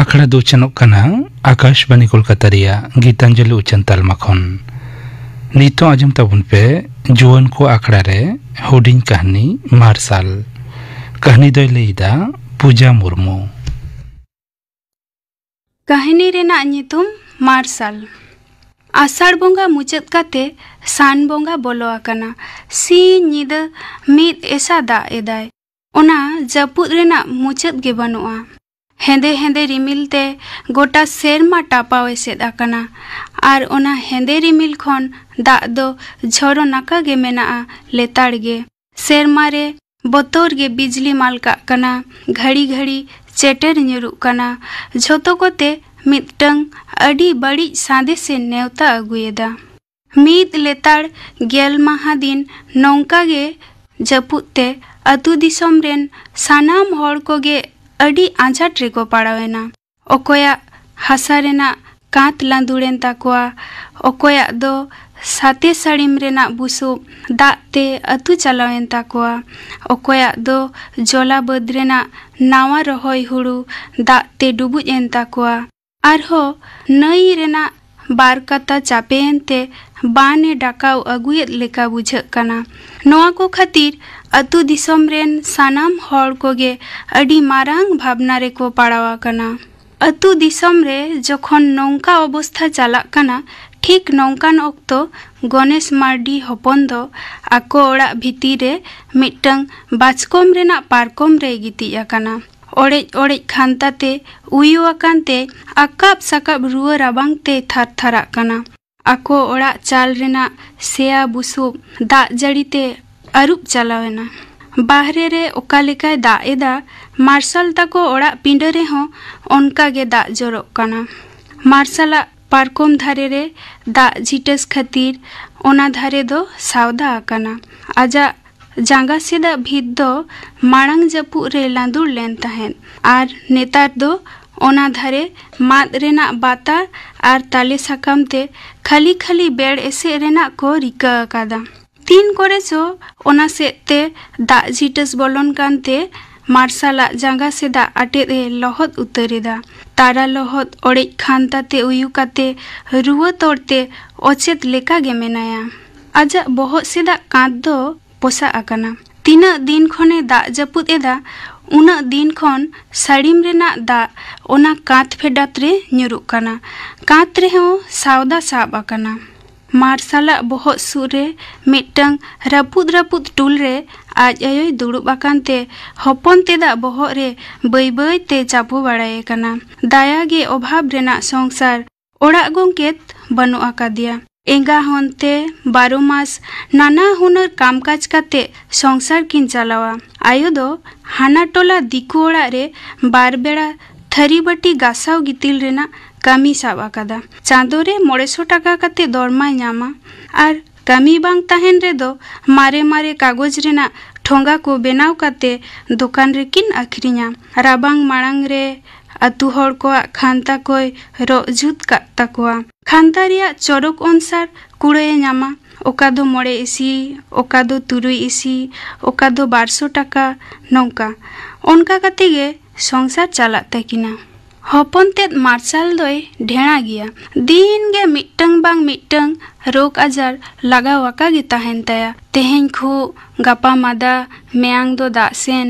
ᱟᱠᱷᱲᱟ ᱫᱚ ᱩᱪᱷᱟᱹᱱᱚᱜ ᱠᱟᱱᱟ ᱟᱠᱟᱥᱵᱟᱱᱤ ᱠᱳᱞᱠᱟᱛᱟ ᱨᱮᱭᱟᱜ ᱜᱤᱛᱟᱧᱡᱚᱞᱤ ᱩᱪᱷᱟᱹᱱ ᱛᱟᱞᱢᱟ ᱠᱷᱚᱱ᱾ ᱱᱤᱛᱚᱜ ᱟᱸᱡᱚᱢ ᱛᱟᱵᱚᱱ ᱯᱮ ᱡᱩᱣᱟᱹᱱ ᱠᱚ ᱟᱠᱷᱲᱟ ᱨᱮ ᱦᱩᱰᱤᱧ ᱠᱟᱹᱦᱱᱤ ᱢᱟᱨᱥᱟᱞ᱾ ᱠᱟᱹᱦᱱᱤ ᱫᱚᱭ ᱞᱟᱹᱭ ᱮᱫᱟ ᱯᱩᱡᱟ ᱢᱩᱨᱢᱩ᱾ ᱠᱟᱹᱦᱱᱤ ᱨᱮᱱᱟᱜ ᱧᱩᱛᱩᱢ ᱢᱟᱨᱥᱟᱞ᱾ ᱟᱥᱟᱲ ᱵᱚᱸᱜᱟ ᱢᱩᱪᱟᱹᱫ ᱠᱟᱛᱮ ᱥᱟᱱ ᱵᱚᱸᱜᱟ ᱵᱚᱞᱚ ᱟᱠᱟᱱᱟ᱾ ᱥᱤᱧ ᱧᱤᱫᱟᱹ ᱢᱤᱫ ᱮᱥᱟ ᱫᱟᱜ ᱮᱫᱟᱭ᱾ ᱚᱱᱟ ᱡᱟᱹᱯᱩᱫ ᱨᱮᱱᱟᱜ ᱢᱩᱪᱟᱹᱫ ᱜᱮ ᱵᱟᱹᱱᱩᱜᱼᱟ᱾ ᱦᱮᱸᱫᱮ ᱦᱮᱸᱫᱮ ᱨᱤᱢᱤᱞ ᱛᱮ ᱜᱚᱴᱟ ᱥᱮᱨᱢᱟ ᱴᱟᱯᱟᱣ ᱮᱥᱮᱫ ᱟᱠᱟᱱᱟ᱾ ᱟᱨ ᱚᱱᱟ ᱦᱮᱸᱫᱮ ᱨᱤᱢᱤᱞ ᱠᱷᱚᱱ ᱫᱟᱜ ᱫᱚ ᱡᱷᱚᱨᱚ ᱱᱟᱠᱟ ᱜᱮ ᱢᱮᱱᱟᱜᱼᱟ, ᱞᱮᱛᱟᱲ ᱜᱮ᱾ ᱥᱮᱨᱢᱟ ᱨᱮ ᱵᱚᱛᱚᱨ ᱜᱮ ᱵᱤᱡᱽᱞᱤ ᱢᱟᱞᱠᱟᱜ ᱠᱟᱱᱟ, ᱜᱷᱟᱹᱲᱤ ᱜᱷᱟᱹᱲᱤ ᱪᱮᱴᱮᱨ ᱧᱩᱨᱩᱜ ᱠᱟᱱᱟ᱾ ᱡᱷᱚᱛᱚ ᱠᱚᱛᱮ ᱢᱤᱫᱴᱟᱝ ᱟᱹᱰᱤ ᱵᱟᱹᱲᱤᱡ ᱥᱟᱸᱫᱮᱥᱮ ᱱᱮᱣᱛᱟ ᱟᱹᱜᱩᱭᱮᱫᱟ᱾ ᱢᱤᱫ ᱞᱮᱛᱟᱲ ᱜᱮᱞ ᱢᱟᱦᱟ ᱫᱤᱱ ᱱᱚᱝᱠᱟ ᱜᱮ ᱡᱟᱹᱯᱩᱫ ᱛᱮ ᱟᱹᱛᱩ ᱫᱤᱥᱚᱢ ᱨᱮᱱ ᱥᱟᱱᱟᱢ ᱦᱚᱲ ᱠᱚᱜᱮ ᱟᱹᱰᱤ ᱟᱸᱡᱷᱟᱴ ᱨᱮᱠᱚ ᱯᱟᱲᱟᱣᱮᱱᱟ᱾ ᱚᱠᱚᱭᱟᱜ ᱦᱟᱥᱟ ᱨᱮᱱᱟᱜ ᱠᱟᱸᱛ ᱞᱟᱸᱫᱩᱲᱮᱱ ᱛᱟᱠᱚᱣᱟ, ᱚᱠᱚᱭᱟᱜ ᱫᱚ ᱥᱟᱛᱮ ᱥᱟᱹᱲᱤᱢ ᱨᱮᱱᱟᱜ ᱵᱩᱥᱩᱵ ᱫᱟᱜ ᱛᱮ ᱟᱹᱛᱩ ᱪᱟᱞᱟᱣᱮᱱ ᱛᱟᱠᱚᱣᱟ᱾ ᱚᱠᱚᱭᱟᱜ ᱫᱚ ᱡᱚᱞᱟ ᱵᱟᱹᱫᱽ ᱨᱮᱱᱟᱜ ᱱᱟᱣᱟ ᱨᱚᱦᱚᱭ ᱦᱩᱲᱩ ᱫᱟᱜ ᱛᱮ ᱰᱩᱵᱩᱡ ᱮᱱ ᱛᱟᱠᱚᱣᱟ᱾ ᱟᱨᱦᱚᱸ ᱱᱟᱹᱭ ᱨᱮᱱᱟᱜ ᱵᱟᱨ ᱠᱟᱛᱟ ᱪᱟᱯᱮᱭᱮᱱ ᱛᱮ ᱵᱟᱱ ᱮ ᱰᱟᱠᱟᱣ ᱟᱹᱜᱩᱭᱮᱫ ᱞᱮᱠᱟ ᱵᱩᱡᱷᱟᱹᱜ ᱠᱟᱱᱟ᱾ ᱱᱚᱣᱟ ᱠᱚ ᱠᱷᱟᱹᱛᱤᱨ ᱟᱹᱛᱩ ᱫᱤᱥᱚᱢ ᱨᱮᱱ ᱥᱟᱱᱟᱢ ᱦᱚᱲ ᱠᱚᱜᱮ ᱟᱹᱰᱤ ᱢᱟᱨᱟᱝ ᱵᱷᱟᱵᱽᱱᱟ ᱨᱮᱠᱚ ᱯᱟᱲᱟᱣ ᱟᱠᱟᱱᱟ᱾ ᱟᱹᱛᱩ ᱫᱤᱥᱚᱢ ᱨᱮ ᱡᱚᱠᱷᱚᱱ ᱱᱚᱝᱠᱟ ᱚᱵᱚᱥᱛᱷᱟ ᱪᱟᱞᱟᱜ ᱠᱟᱱᱟ, ᱴᱷᱤᱠ ᱱᱚᱝᱠᱟᱱ ᱚᱠᱛᱚ ᱜᱚᱱᱮᱥ ᱢᱟᱨᱰᱤ ᱦᱚᱯᱚᱱ ᱫᱚ ᱟᱠᱚ ᱚᱲᱟᱜ ᱵᱷᱤᱛᱤᱨ ᱨᱮ ᱢᱤᱫᱴᱟᱝ ᱵᱟᱪᱠᱚᱢ ᱨᱮᱱᱟᱜ ᱯᱟᱨᱠᱚᱢ ᱨᱮᱭ ᱜᱤᱛᱤᱡ ᱟᱠᱟᱱᱟ᱾ ᱚᱲᱮᱡ ᱚᱲᱮᱡ ᱠᱷᱟᱱᱛᱟ ᱛᱮ ᱩᱭᱩ ᱟᱠᱟᱱ ᱛᱮ ᱟᱠᱟᱵ ᱥᱟᱠᱟᱵ ᱨᱩᱣᱟᱹ ᱨᱟᱵᱟᱝ ᱛᱮ ᱛᱷᱟᱨ ᱛᱷᱟᱨᱟᱜ ᱠᱟᱱᱟ᱾ ᱟᱠᱚ ᱚᱲᱟᱜ ᱪᱟᱞ ᱨᱮᱱᱟᱜ ᱥᱮᱭᱟ ᱵᱩᱥᱩᱵ ᱫᱟᱜ ᱡᱟᱹᱲᱤ ᱛᱮ ᱟᱹᱨᱩᱵ ᱪᱟᱞᱟᱣ ᱮᱱᱟ᱾ ᱵᱟᱦᱨᱮ ᱨᱮ ᱚᱠᱟ ᱞᱮᱠᱟᱭ ᱫᱟᱜ ᱮᱫᱟ, ᱢᱟᱨᱥᱟᱞ ᱛᱟᱠᱚ ᱚᱲᱟᱜ ᱯᱤᱸᱰᱟᱹ ᱨᱮᱦᱚᱸ ᱚᱱᱠᱟ ᱜᱮ ᱫᱟᱜ ᱡᱚᱨᱚᱜ ᱠᱟᱱᱟ᱾ ᱢᱟᱨᱥᱟᱞᱟᱜ ᱯᱟᱨᱠᱚᱢ ᱫᱷᱟᱨᱮ ᱨᱮ ᱫᱟᱜ ᱡᱷᱤᱴᱟᱹᱥ ᱠᱷᱟᱹᱛᱤᱨ ᱚᱱᱟ ᱫᱷᱟᱨᱮ ᱫᱚ ᱥᱟᱣᱫᱟ ᱟᱠᱟᱱᱟ᱾ ᱟᱡᱟᱜ ᱡᱟᱸᱜᱟ ᱥᱮᱫᱟᱜ ᱵᱷᱤᱛ ᱫᱚ ᱢᱟᱲᱟᱝ ᱡᱟᱹᱯᱩᱫ ᱨᱮ ᱞᱟᱸᱫᱩᱲ ᱞᱮᱱ ᱛᱟᱦᱮᱸᱫ, ᱟᱨ ᱱᱮᱛᱟᱨ ᱫᱚ ᱚᱱᱟ ᱫᱷᱟᱨᱮ ᱢᱟᱫ ᱨᱮᱱᱟᱜ ᱵᱟᱛᱟ ᱟᱨ ᱛᱟᱞᱮ ᱥᱟᱠᱟᱢ ᱛᱮ ᱠᱷᱟᱹᱞᱤ ᱠᱷᱟᱹᱞᱤ ᱵᱮᱲ ᱮᱥᱮᱫ ᱨᱮᱱᱟᱜ ᱠᱚ ᱨᱤᱠᱟᱹ ᱟᱠᱟᱫᱟ᱾ ᱛᱤᱱ ᱠᱚᱨᱮ ᱪᱚ ᱚᱱᱟ ᱥᱮᱫ ᱛᱮ ᱫᱟᱜ ᱡᱷᱤᱴᱟᱹᱥ ᱵᱚᱞᱚᱱ ᱠᱟᱱᱛᱮ ᱢᱟᱨᱥᱟᱞᱟᱜ ᱡᱟᱸᱜᱟ ᱥᱮᱫᱟᱜ ᱟᱴᱮᱫ ᱮ ᱞᱚᱦᱚᱫ ᱩᱛᱟᱹᱨ ᱮᱫᱟ᱾ ᱛᱟᱨᱟ ᱞᱚᱦᱚᱫ ᱚᱲᱮᱡ ᱠᱷᱟᱱᱛᱟ ᱛᱮ ᱩᱭᱩ ᱠᱟᱛᱮ ᱨᱩᱣᱟᱹ ᱛᱚᱲ ᱛᱮ ᱚᱪᱮᱫ ᱞᱮᱠᱟ ᱜᱮ ᱢᱮᱱᱟᱭᱟ᱾ ᱟᱡᱟᱜ ᱵᱚᱦᱚᱜ ᱥᱮᱫᱟᱜ ᱠᱟᱸᱛ ᱫᱚ ᱯᱚᱥᱟᱜ ᱟᱠᱟᱱᱟ᱾ ᱛᱤᱱᱟᱹᱜ ᱫᱤᱱ ᱠᱷᱚᱱᱮ ᱫᱟᱜ ᱡᱟᱹᱯᱩᱫ ᱮᱫᱟ, ᱩᱱᱟᱹᱜ ᱫᱤᱱ ᱠᱷᱚᱱ ᱥᱟᱹᱲᱤᱢ ᱨᱮᱱᱟᱜ ᱫᱟᱜ ᱚᱱᱟ ᱠᱟᱸᱛ ᱯᱷᱮᱰᱟᱛ ᱨᱮ ᱧᱩᱨᱩᱜ ᱠᱟᱱᱟ᱾ ᱠᱟᱸᱛ ᱨᱮᱦᱚᱸ ᱥᱟᱣᱫᱟ ᱥᱟᱵ ᱟᱠᱟᱱᱟ᱾ ᱢᱟᱨᱥᱟᱞᱟᱜ ᱵᱚᱦᱚᱜ ᱥᱩᱨ ᱨᱮ ᱢᱤᱫᱴᱟᱝ ᱨᱟᱹᱯᱩᱫ ᱨᱟᱹᱯᱩᱫ ᱴᱩᱞ ᱨᱮ ᱟᱡ ᱟᱭᱳᱭ ᱫᱩᱲᱩᱵ ᱟᱠᱟᱱ ᱛᱮ ᱦᱚᱯᱚᱱ ᱛᱮᱫᱟᱜ ᱵᱚᱦᱚᱜ ᱨᱮ ᱵᱟᱹᱭ ᱵᱟᱹᱭ ᱛᱮ ᱪᱟᱯᱚ ᱵᱟᱲᱟᱭᱮ ᱠᱟᱱᱟ᱾ ᱫᱟᱭᱟ ᱜᱮ ᱚᱵᱷᱟᱵᱽ ᱨᱮᱱᱟᱜ ᱥᱚᱝᱥᱟᱨ᱾ ᱚᱲᱟᱜ ᱜᱚᱢᱠᱮᱛ ᱵᱟᱹᱱᱩᱜ ᱟᱠᱟᱫᱮᱭᱟ᱾ ᱮᱸᱜᱟ ᱦᱚᱱᱛᱮ ᱵᱟᱨᱚ ᱢᱟᱥ ᱱᱟᱱᱟ ᱦᱩᱱᱟᱹᱨ ᱠᱟᱢᱠᱟᱡᱽ ᱠᱟᱛᱮ ᱥᱚᱝᱥᱟᱨ ᱠᱤᱱ ᱪᱟᱞᱟᱣᱟ᱾ ᱟᱭᱳ ᱫᱚ ᱦᱟᱱᱟ ᱴᱚᱞᱟ ᱫᱤᱠᱩ ᱚᱲᱟᱜ ᱨᱮ ᱵᱟᱨ ᱵᱮᱲᱟ ᱛᱷᱟᱹᱨᱤ ᱵᱟᱹᱴᱤ ᱜᱟᱥᱟᱣ ᱜᱤᱛᱤᱞ ᱨᱮᱱᱟᱜ ᱠᱟᱹᱢᱤ ᱥᱟᱵ ᱟᱠᱟᱫᱟ᱾ ᱪᱟᱸᱫᱳ ᱨᱮ ᱢᱚᱬᱮ ᱥᱚ ᱴᱟᱠᱟ ᱠᱟᱛᱮ ᱫᱚᱨᱢᱟᱭ ᱧᱟᱢᱟ᱾ ᱟᱨ ᱠᱟᱹᱢᱤ ᱵᱟᱝ ᱛᱟᱦᱮᱱ ᱨᱮᱫᱚ ᱢᱟᱨᱮ ᱢᱟᱨᱮ ᱠᱟᱜᱚᱡᱽ ᱨᱮᱱᱟᱜ ᱴᱷᱚᱸᱜᱟ ᱠᱚ ᱵᱮᱱᱟᱣ ᱠᱟᱛᱮ ᱫᱚᱠᱟᱱ ᱨᱮᱠᱤᱱ ᱟᱹᱠᱷᱨᱤᱧᱟ᱾ ᱨᱟᱵᱟᱝ ᱢᱟᱲᱟᱝ ᱨᱮ ᱟᱹᱛᱩ ᱦᱚᱲ ᱠᱚᱣᱟᱜ ᱠᱷᱟᱱᱛᱟ ᱠᱚᱭ ᱨᱚᱜ ᱡᱩᱛ ᱠᱟᱜ ᱛᱟᱠᱚᱣᱟ᱾ ᱠᱷᱟᱱᱛᱟ ᱨᱮᱭᱟᱜ ᱪᱚᱨᱚᱠ ᱚᱱᱥᱟᱨ ᱠᱩᱲᱟᱹᱭᱮ ᱧᱟᱢᱟ, ᱚᱠᱟ ᱫᱚ ᱢᱚᱬᱮ ᱤᱥᱤ, ᱚᱠᱟ ᱫᱚ ᱛᱩᱨᱩᱭ ᱤᱥᱤ, ᱚᱠᱟ ᱫᱚ ᱵᱟᱨᱥᱚ ᱴᱟᱠᱟ, ᱱᱚᱝᱠᱟ᱾ ᱚᱱᱠᱟ ᱠᱟᱛᱮ ᱜᱮ ᱥᱚᱝᱥᱟᱨ ᱪᱟᱞᱟᱜ ᱛᱟᱹᱠᱤᱱᱟ᱾ ᱦᱚᱯᱚᱱ ᱛᱮᱫ ᱢᱟᱨᱥᱟᱞ ᱫᱚᱭ ᱰᱷᱮᱬᱟ ᱜᱮᱭᱟ᱾ ᱫᱤᱱ ᱜᱮ ᱢᱤᱫᱴᱟᱝ ᱵᱟᱝ ᱢᱤᱫᱴᱟᱝ ᱨᱳᱜᱽ ᱟᱡᱟᱨ ᱞᱟᱜᱟᱣ ᱟᱠᱟ ᱜᱮ ᱛᱟᱦᱮᱱ ᱛᱟᱭᱟ᱾ ᱛᱮᱦᱮᱧ ᱠᱷᱩᱜ, ᱜᱟᱯᱟ ᱢᱟᱫᱟ, ᱢᱮᱭᱟᱝ ᱫᱚ ᱫᱟᱜ ᱥᱮᱱ,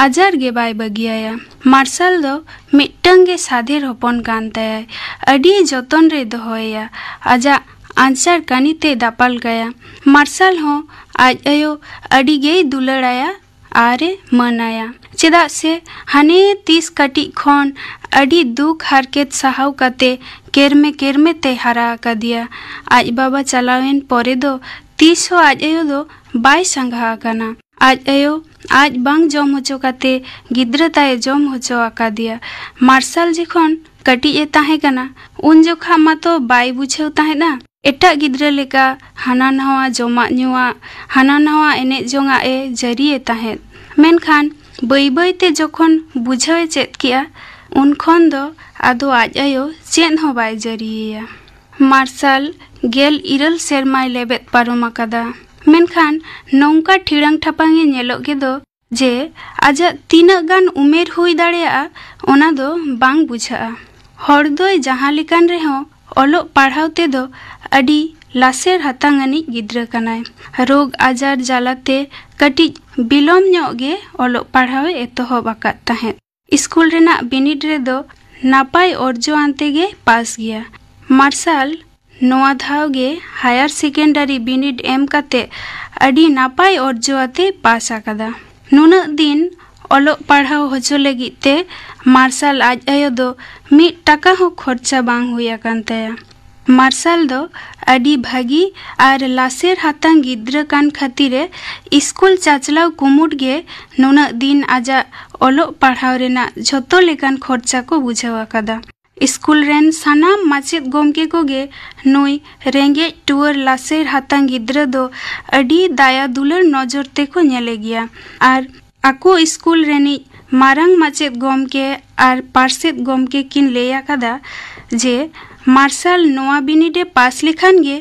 ᱟᱡᱟᱨ ᱜᱮ ᱵᱟᱭ ᱵᱟᱹᱜᱤᱭᱟᱭᱟ᱾ ᱢᱟᱨᱥᱟᱞ ᱫᱚ ᱢᱤᱫᱴᱟᱝ ᱜᱮ ᱥᱟᱫᱷᱮᱨ ᱦᱚᱯᱚᱱ ᱠᱟᱱ ᱛᱟᱭᱟᱭ᱾ ᱟᱹᱰᱤ ᱡᱚᱛᱚᱱ ᱨᱮᱭ ᱫᱚᱦᱚᱭᱮᱭᱟ᱾ ᱟᱡᱟᱜ ᱟᱧᱪᱟᱨ ᱠᱟᱹᱱᱤ ᱛᱮᱭ ᱫᱟᱯᱟᱞ ᱠᱟᱭᱟ᱾ ᱢᱟᱨᱥᱟᱞ ᱦᱚᱸ ᱟᱡ ᱟᱭᱳ ᱟᱹᱰᱤ ᱜᱮᱭ ᱫᱩᱞᱟᱹᱲᱟᱭᱟ ᱟᱨᱮ ᱢᱟᱹᱱᱟᱭᱟ᱾ ᱪᱮᱫᱟᱜ ᱥᱮ ᱦᱟᱱᱮ ᱛᱤᱥ ᱠᱟᱹᱴᱤᱡ ᱠᱷᱚᱱ ᱟᱹᱰᱤ ᱫᱩᱠ ᱦᱟᱨᱠᱮᱛ ᱥᱟᱦᱟᱣ ᱠᱟᱛᱮ ᱠᱮᱨᱢᱮ ᱠᱮᱨᱢᱮ ᱛᱮ ᱦᱟᱨᱟ ᱟᱠᱟᱫᱮᱭᱟ᱾ ᱟᱡ ᱵᱟᱵᱟ ᱪᱟᱞᱟᱣᱮᱱ ᱯᱚᱨᱮ ᱫᱚ ᱛᱤᱥ ᱦᱚᱸ ᱟᱡ ᱟᱭᱳ ᱫᱚ ᱵᱟᱭ ᱥᱟᱸᱜᱷᱟ ᱟᱠᱟᱱᱟ᱾ ᱟᱡ ᱟᱭᱳ ᱟᱡ ᱵᱟᱝ ᱡᱚᱢ ᱦᱚᱪᱚ ᱠᱟᱛᱮ ᱜᱤᱫᱽᱨᱟᱹ ᱛᱟᱭ ᱡᱚᱢ ᱦᱚᱪᱚ ᱟᱠᱟᱫᱮᱭᱟ᱾ ᱢᱟᱨᱥᱟᱞ ᱡᱚᱠᱷᱚᱱ ᱠᱟᱹᱴᱤᱡ ᱮ ᱛᱟᱦᱮᱸ ᱠᱟᱱᱟ, ᱩᱱ ᱡᱚᱠᱷᱟ ᱢᱟᱛᱚ ᱵᱟᱭ ᱵᱩᱡᱷᱟᱹᱣ ᱛᱟᱦᱮᱸᱫᱼᱟ᱾ ᱮᱴᱟᱜ ᱜᱤᱫᱽᱨᱟᱹ ᱞᱮᱠᱟ ᱦᱟᱱᱟ ᱱᱟᱣᱟ ᱡᱚᱢᱟᱜ ᱧᱩᱣᱟᱜ, ᱦᱟᱱᱟ ᱱᱟᱣᱟ ᱮᱱᱮᱡ ᱡᱚᱝᱟᱜ ᱮ ᱡᱟᱹᱨᱤᱭᱮ ᱛᱟᱦᱮᱸᱫ᱾ ᱢᱮᱱᱠᱷᱟᱱ ᱵᱟᱹᱭ ᱵᱟᱹᱭ ᱛᱮ ᱡᱚᱠᱷᱚᱱ ᱵᱩᱡᱷᱟᱹᱣ ᱮ ᱪᱮᱫ ᱠᱮᱜᱼᱟ, ᱩᱱ ᱠᱷᱚᱱ ᱫᱚ ᱟᱫᱚ ᱟᱡ ᱟᱭᱳ ᱪᱮᱫ ᱦᱚᱸ ᱵᱟᱭ ᱡᱟᱹᱨᱤᱭᱮᱭᱟ᱾ ᱢᱟᱨᱥᱟᱞ ᱜᱮᱞ ᱤᱨᱟᱹᱞ ᱥᱮᱨᱢᱟᱭ ᱞᱮᱵᱮᱫ ᱯᱟᱨᱚᱢ ᱟᱠᱟᱫᱟ᱾ ᱢᱮᱱᱠᱷᱟᱱ ᱱᱚᱝᱠᱟ ᱴᱷᱤᱲᱟᱝ ᱴᱷᱟᱯᱟᱝ ᱮ ᱧᱮᱞᱚᱜ ᱜᱮᱫᱚ ᱡᱮ ᱟᱡᱟᱜ ᱛᱤᱱᱟᱹᱜ ᱜᱟᱱ ᱩᱢᱮᱨ ᱦᱩᱭ ᱫᱟᱲᱮᱭᱟᱜᱼᱟ, ᱚᱱᱟ ᱫᱚ ᱵᱟᱝ ᱵᱩᱡᱷᱟᱹᱜᱼᱟ᱾ ᱦᱚᱲ ᱫᱚᱭ ᱡᱟᱦᱟᱸ ᱞᱮᱠᱟᱱ ᱨᱮᱦᱚᱸ ᱚᱞᱚᱜ ᱯᱟᱲᱦᱟᱣ ᱛᱮᱫᱚ ᱟᱹᱰᱤ ᱞᱟᱥᱮᱨ ᱦᱟᱛᱟᱝ ᱟᱹᱱᱤᱡ ᱜᱤᱫᱽᱨᱟᱹ ᱠᱟᱱᱟᱭ᱾ ᱨᱳᱜᱽ ᱟᱡᱟᱨ ᱡᱟᱞᱟᱛᱮ ᱠᱟᱹᱴᱤᱡ ᱵᱤᱞᱚᱢ ᱧᱚᱜ ᱜᱮ ᱚᱞᱚᱜ ᱯᱟᱲᱦᱟᱣ ᱮ ᱮᱛᱚᱦᱚᱵ ᱟᱠᱟᱫ ᱛᱟᱦᱮᱸᱫ᱾ ᱥᱠᱩᱞ ᱨᱮᱱᱟᱜ ᱵᱤᱱᱤᱰ ᱨᱮᱫᱚ ᱱᱟᱯᱟᱭ ᱚᱨᱡᱚ ᱟᱱᱛᱮ ᱜᱮ ᱯᱟᱥ ᱜᱮᱭᱟ᱾ ᱢᱟᱨᱥᱟᱞ ᱱᱚᱣᱟ ᱫᱷᱟᱣ ᱜᱮ ᱦᱟᱭᱟᱨ ᱥᱮᱠᱮᱱᱰᱟᱨᱤ ᱵᱤᱱᱤᱰ ᱮᱢ ᱠᱟᱛᱮ ᱟᱹᱰᱤ ᱱᱟᱯᱟᱭ ᱚᱨᱡᱚ ᱟᱛᱮ ᱯᱟᱥ ᱟᱠᱟᱫᱟ᱾ ᱱᱩᱱᱟᱹᱜ ᱫᱤᱱ ᱚᱞᱚᱜ ᱯᱟᱲᱦᱟᱣ ᱦᱚᱪᱚ ᱞᱟᱹᱜᱤᱫ ᱛᱮ ᱢᱟᱨᱥᱟᱞ ᱟᱡ ᱟᱭᱳ ᱫᱚ ᱢᱤᱫ ᱴᱟᱠᱟ ᱦᱚᱸ ᱠᱷᱚᱨᱪᱟ ᱵᱟᱝ ᱦᱩᱭ ᱟᱠᱟᱱ ᱛᱟᱭᱟ᱾ ᱢᱟᱨᱥᱟᱞ ᱫᱚ ᱟᱹᱰᱤ ᱵᱷᱟᱹᱜᱤ ᱟᱨ ᱞᱟᱥᱮᱨ ᱦᱟᱛᱟᱝ ᱜᱤᱫᱽᱨᱟᱹ ᱠᱟᱱ ᱠᱷᱟᱹᱛᱤᱨ ᱮ ᱥᱠᱩᱞ ᱪᱟᱪᱞᱟᱣ ᱠᱩᱢᱩᱴ ᱜᱮ ᱱᱩᱱᱟᱹᱜ ᱫᱤᱱ ᱟᱡᱟᱜ ᱚᱞᱚᱜ ᱯᱟᱲᱦᱟᱣ ᱨᱮᱱᱟᱜ ᱡᱷᱚᱛᱚ ᱞᱮᱠᱟᱱ ᱠᱷᱚᱨᱪᱟ ᱠᱚ ᱵᱩᱡᱷᱟᱹᱣ ᱟᱠᱟᱫᱟ᱾ ᱥᱠᱩᱞ ᱨᱮᱱ ᱥᱟᱱᱟᱢ ᱢᱟᱪᱮᱫ ᱜᱚᱢᱠᱮ ᱠᱚᱜᱮ ᱱᱩᱭ ᱨᱮᱸᱜᱮᱡ ᱴᱩᱣᱟᱹᱨ ᱞᱟᱥᱮᱨ ᱦᱟᱛᱟᱝ ᱜᱤᱫᱽᱨᱟᱹ ᱫᱚ ᱟᱹᱰᱤ ᱫᱟᱭᱟ ᱫᱩᱞᱟᱹᱲ ᱱᱚᱡᱚᱨ ᱛᱮᱠᱚ ᱧᱮᱞᱮ ᱜᱮᱭᱟ᱾ ᱟᱨ ᱟᱠᱚ ᱥᱠᱩᱞ ᱨᱮᱱᱤᱡ ᱢᱟᱨᱟᱝ ᱢᱟᱪᱮᱫ ᱜᱚᱢᱠᱮ ᱟᱨ ᱯᱟᱨᱥᱮᱛ ᱜᱚᱢᱠᱮ ᱠᱤᱱ ᱞᱟᱹᱭ ᱟᱠᱟᱫᱟ ᱡᱮ ᱢᱟᱨᱥᱟᱞ ᱱᱚᱣᱟ ᱵᱤᱱᱤᱰ ᱮ ᱯᱟᱥ ᱞᱮᱠᱷᱟᱱ ᱜᱮ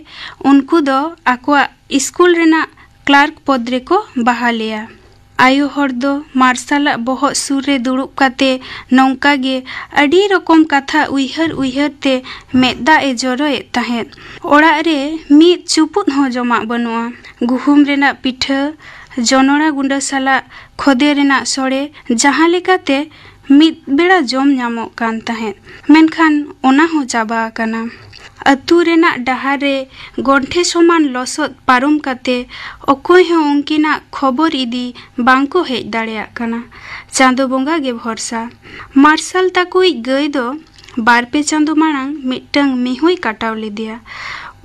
ᱩᱱᱠᱩ ᱫᱚ ᱟᱠᱚᱣᱟᱜ ᱥᱠᱩᱞ ᱨᱮᱱᱟᱜ ᱠᱞᱟᱨᱠ ᱯᱚᱫᱽ ᱨᱮᱠᱚ ᱵᱟᱦᱟᱞᱮᱭᱟ᱾ ᱟᱭᱳ ᱦᱚᱲ ᱫᱚ ᱢᱟᱨᱥᱟᱞᱟᱜ ᱵᱚᱦᱚᱜ ᱥᱩᱨ ᱨᱮ ᱫᱩᱲᱩᱵ ᱠᱟᱛᱮ ᱱᱚᱝᱠᱟ ᱜᱮ ᱟᱹᱰᱤ ᱨᱚᱠᱚᱢ ᱠᱟᱛᱷᱟ ᱩᱭᱦᱟᱹᱨ ᱩᱭᱦᱟᱹᱨ ᱛᱮ ᱢᱮᱫ ᱫᱟᱜ ᱮ ᱡᱚᱨᱚᱭᱮᱫ ᱛᱟᱦᱮᱸᱫ᱾ ᱚᱲᱟᱜ ᱨᱮ ᱢᱤᱫ ᱪᱩᱯᱩᱫ ᱦᱚᱸ ᱡᱚᱢᱟᱜ ᱵᱟᱹᱱᱩᱜᱼᱟ᱾ ᱜᱩᱦᱩᱢ ᱨᱮᱱᱟᱜ ᱯᱤᱴᱷᱟᱹ, ᱡᱚᱱᱚᱲᱟ ᱜᱩᱸᱰᱟᱹ ᱥᱟᱞᱟᱜ ᱠᱷᱚᱫᱮ ᱨᱮᱱᱟᱜ ᱥᱚᱲᱮ, ᱡᱟᱦᱟᱸ ᱞᱮᱠᱟᱛᱮ ᱢᱤᱫ ᱵᱮᱲᱟ ᱡᱚᱢ ᱧᱟᱢᱚᱜ ᱠᱟᱱ ᱛᱟᱦᱮᱸᱫ, ᱢᱮᱱᱠᱷᱟᱱ ᱚᱱᱟ ᱦᱚᱸ ᱪᱟᱵᱟ ᱟᱠᱟᱱᱟ᱾ ᱟᱹᱛᱩ ᱨᱮᱱᱟᱜ ᱰᱟᱦᱟᱨ ᱨᱮ ᱜᱚᱱᱴᱷᱮ ᱥᱚᱢᱟᱱ ᱞᱚᱥᱚᱫ ᱯᱟᱨᱚᱢ ᱠᱟᱛᱮ ᱚᱠᱚᱭ ᱦᱚᱸ ᱩᱱᱠᱤᱱᱟᱜ ᱠᱷᱚᱵᱚᱨ ᱤᱫᱤ ᱵᱟᱝ ᱠᱚ ᱦᱮᱡ ᱫᱟᱲᱮᱭᱟᱜ ᱠᱟᱱᱟ᱾ ᱪᱟᱸᱫᱚ ᱵᱚᱸᱜᱟ ᱜᱮ ᱵᱷᱚᱨᱥᱟ᱾ ᱢᱟᱨᱥᱟᱞ ᱛᱟᱠᱚᱭᱤᱡ ᱜᱟᱹᱭ ᱫᱚ ᱵᱟᱨ ᱯᱮ ᱪᱟᱸᱫᱚ ᱢᱟᱲᱟᱝ ᱢᱤᱫᱴᱟᱝ ᱢᱤᱦᱩᱭ ᱠᱟᱴᱟᱣ ᱞᱮᱫᱮᱭᱟ᱾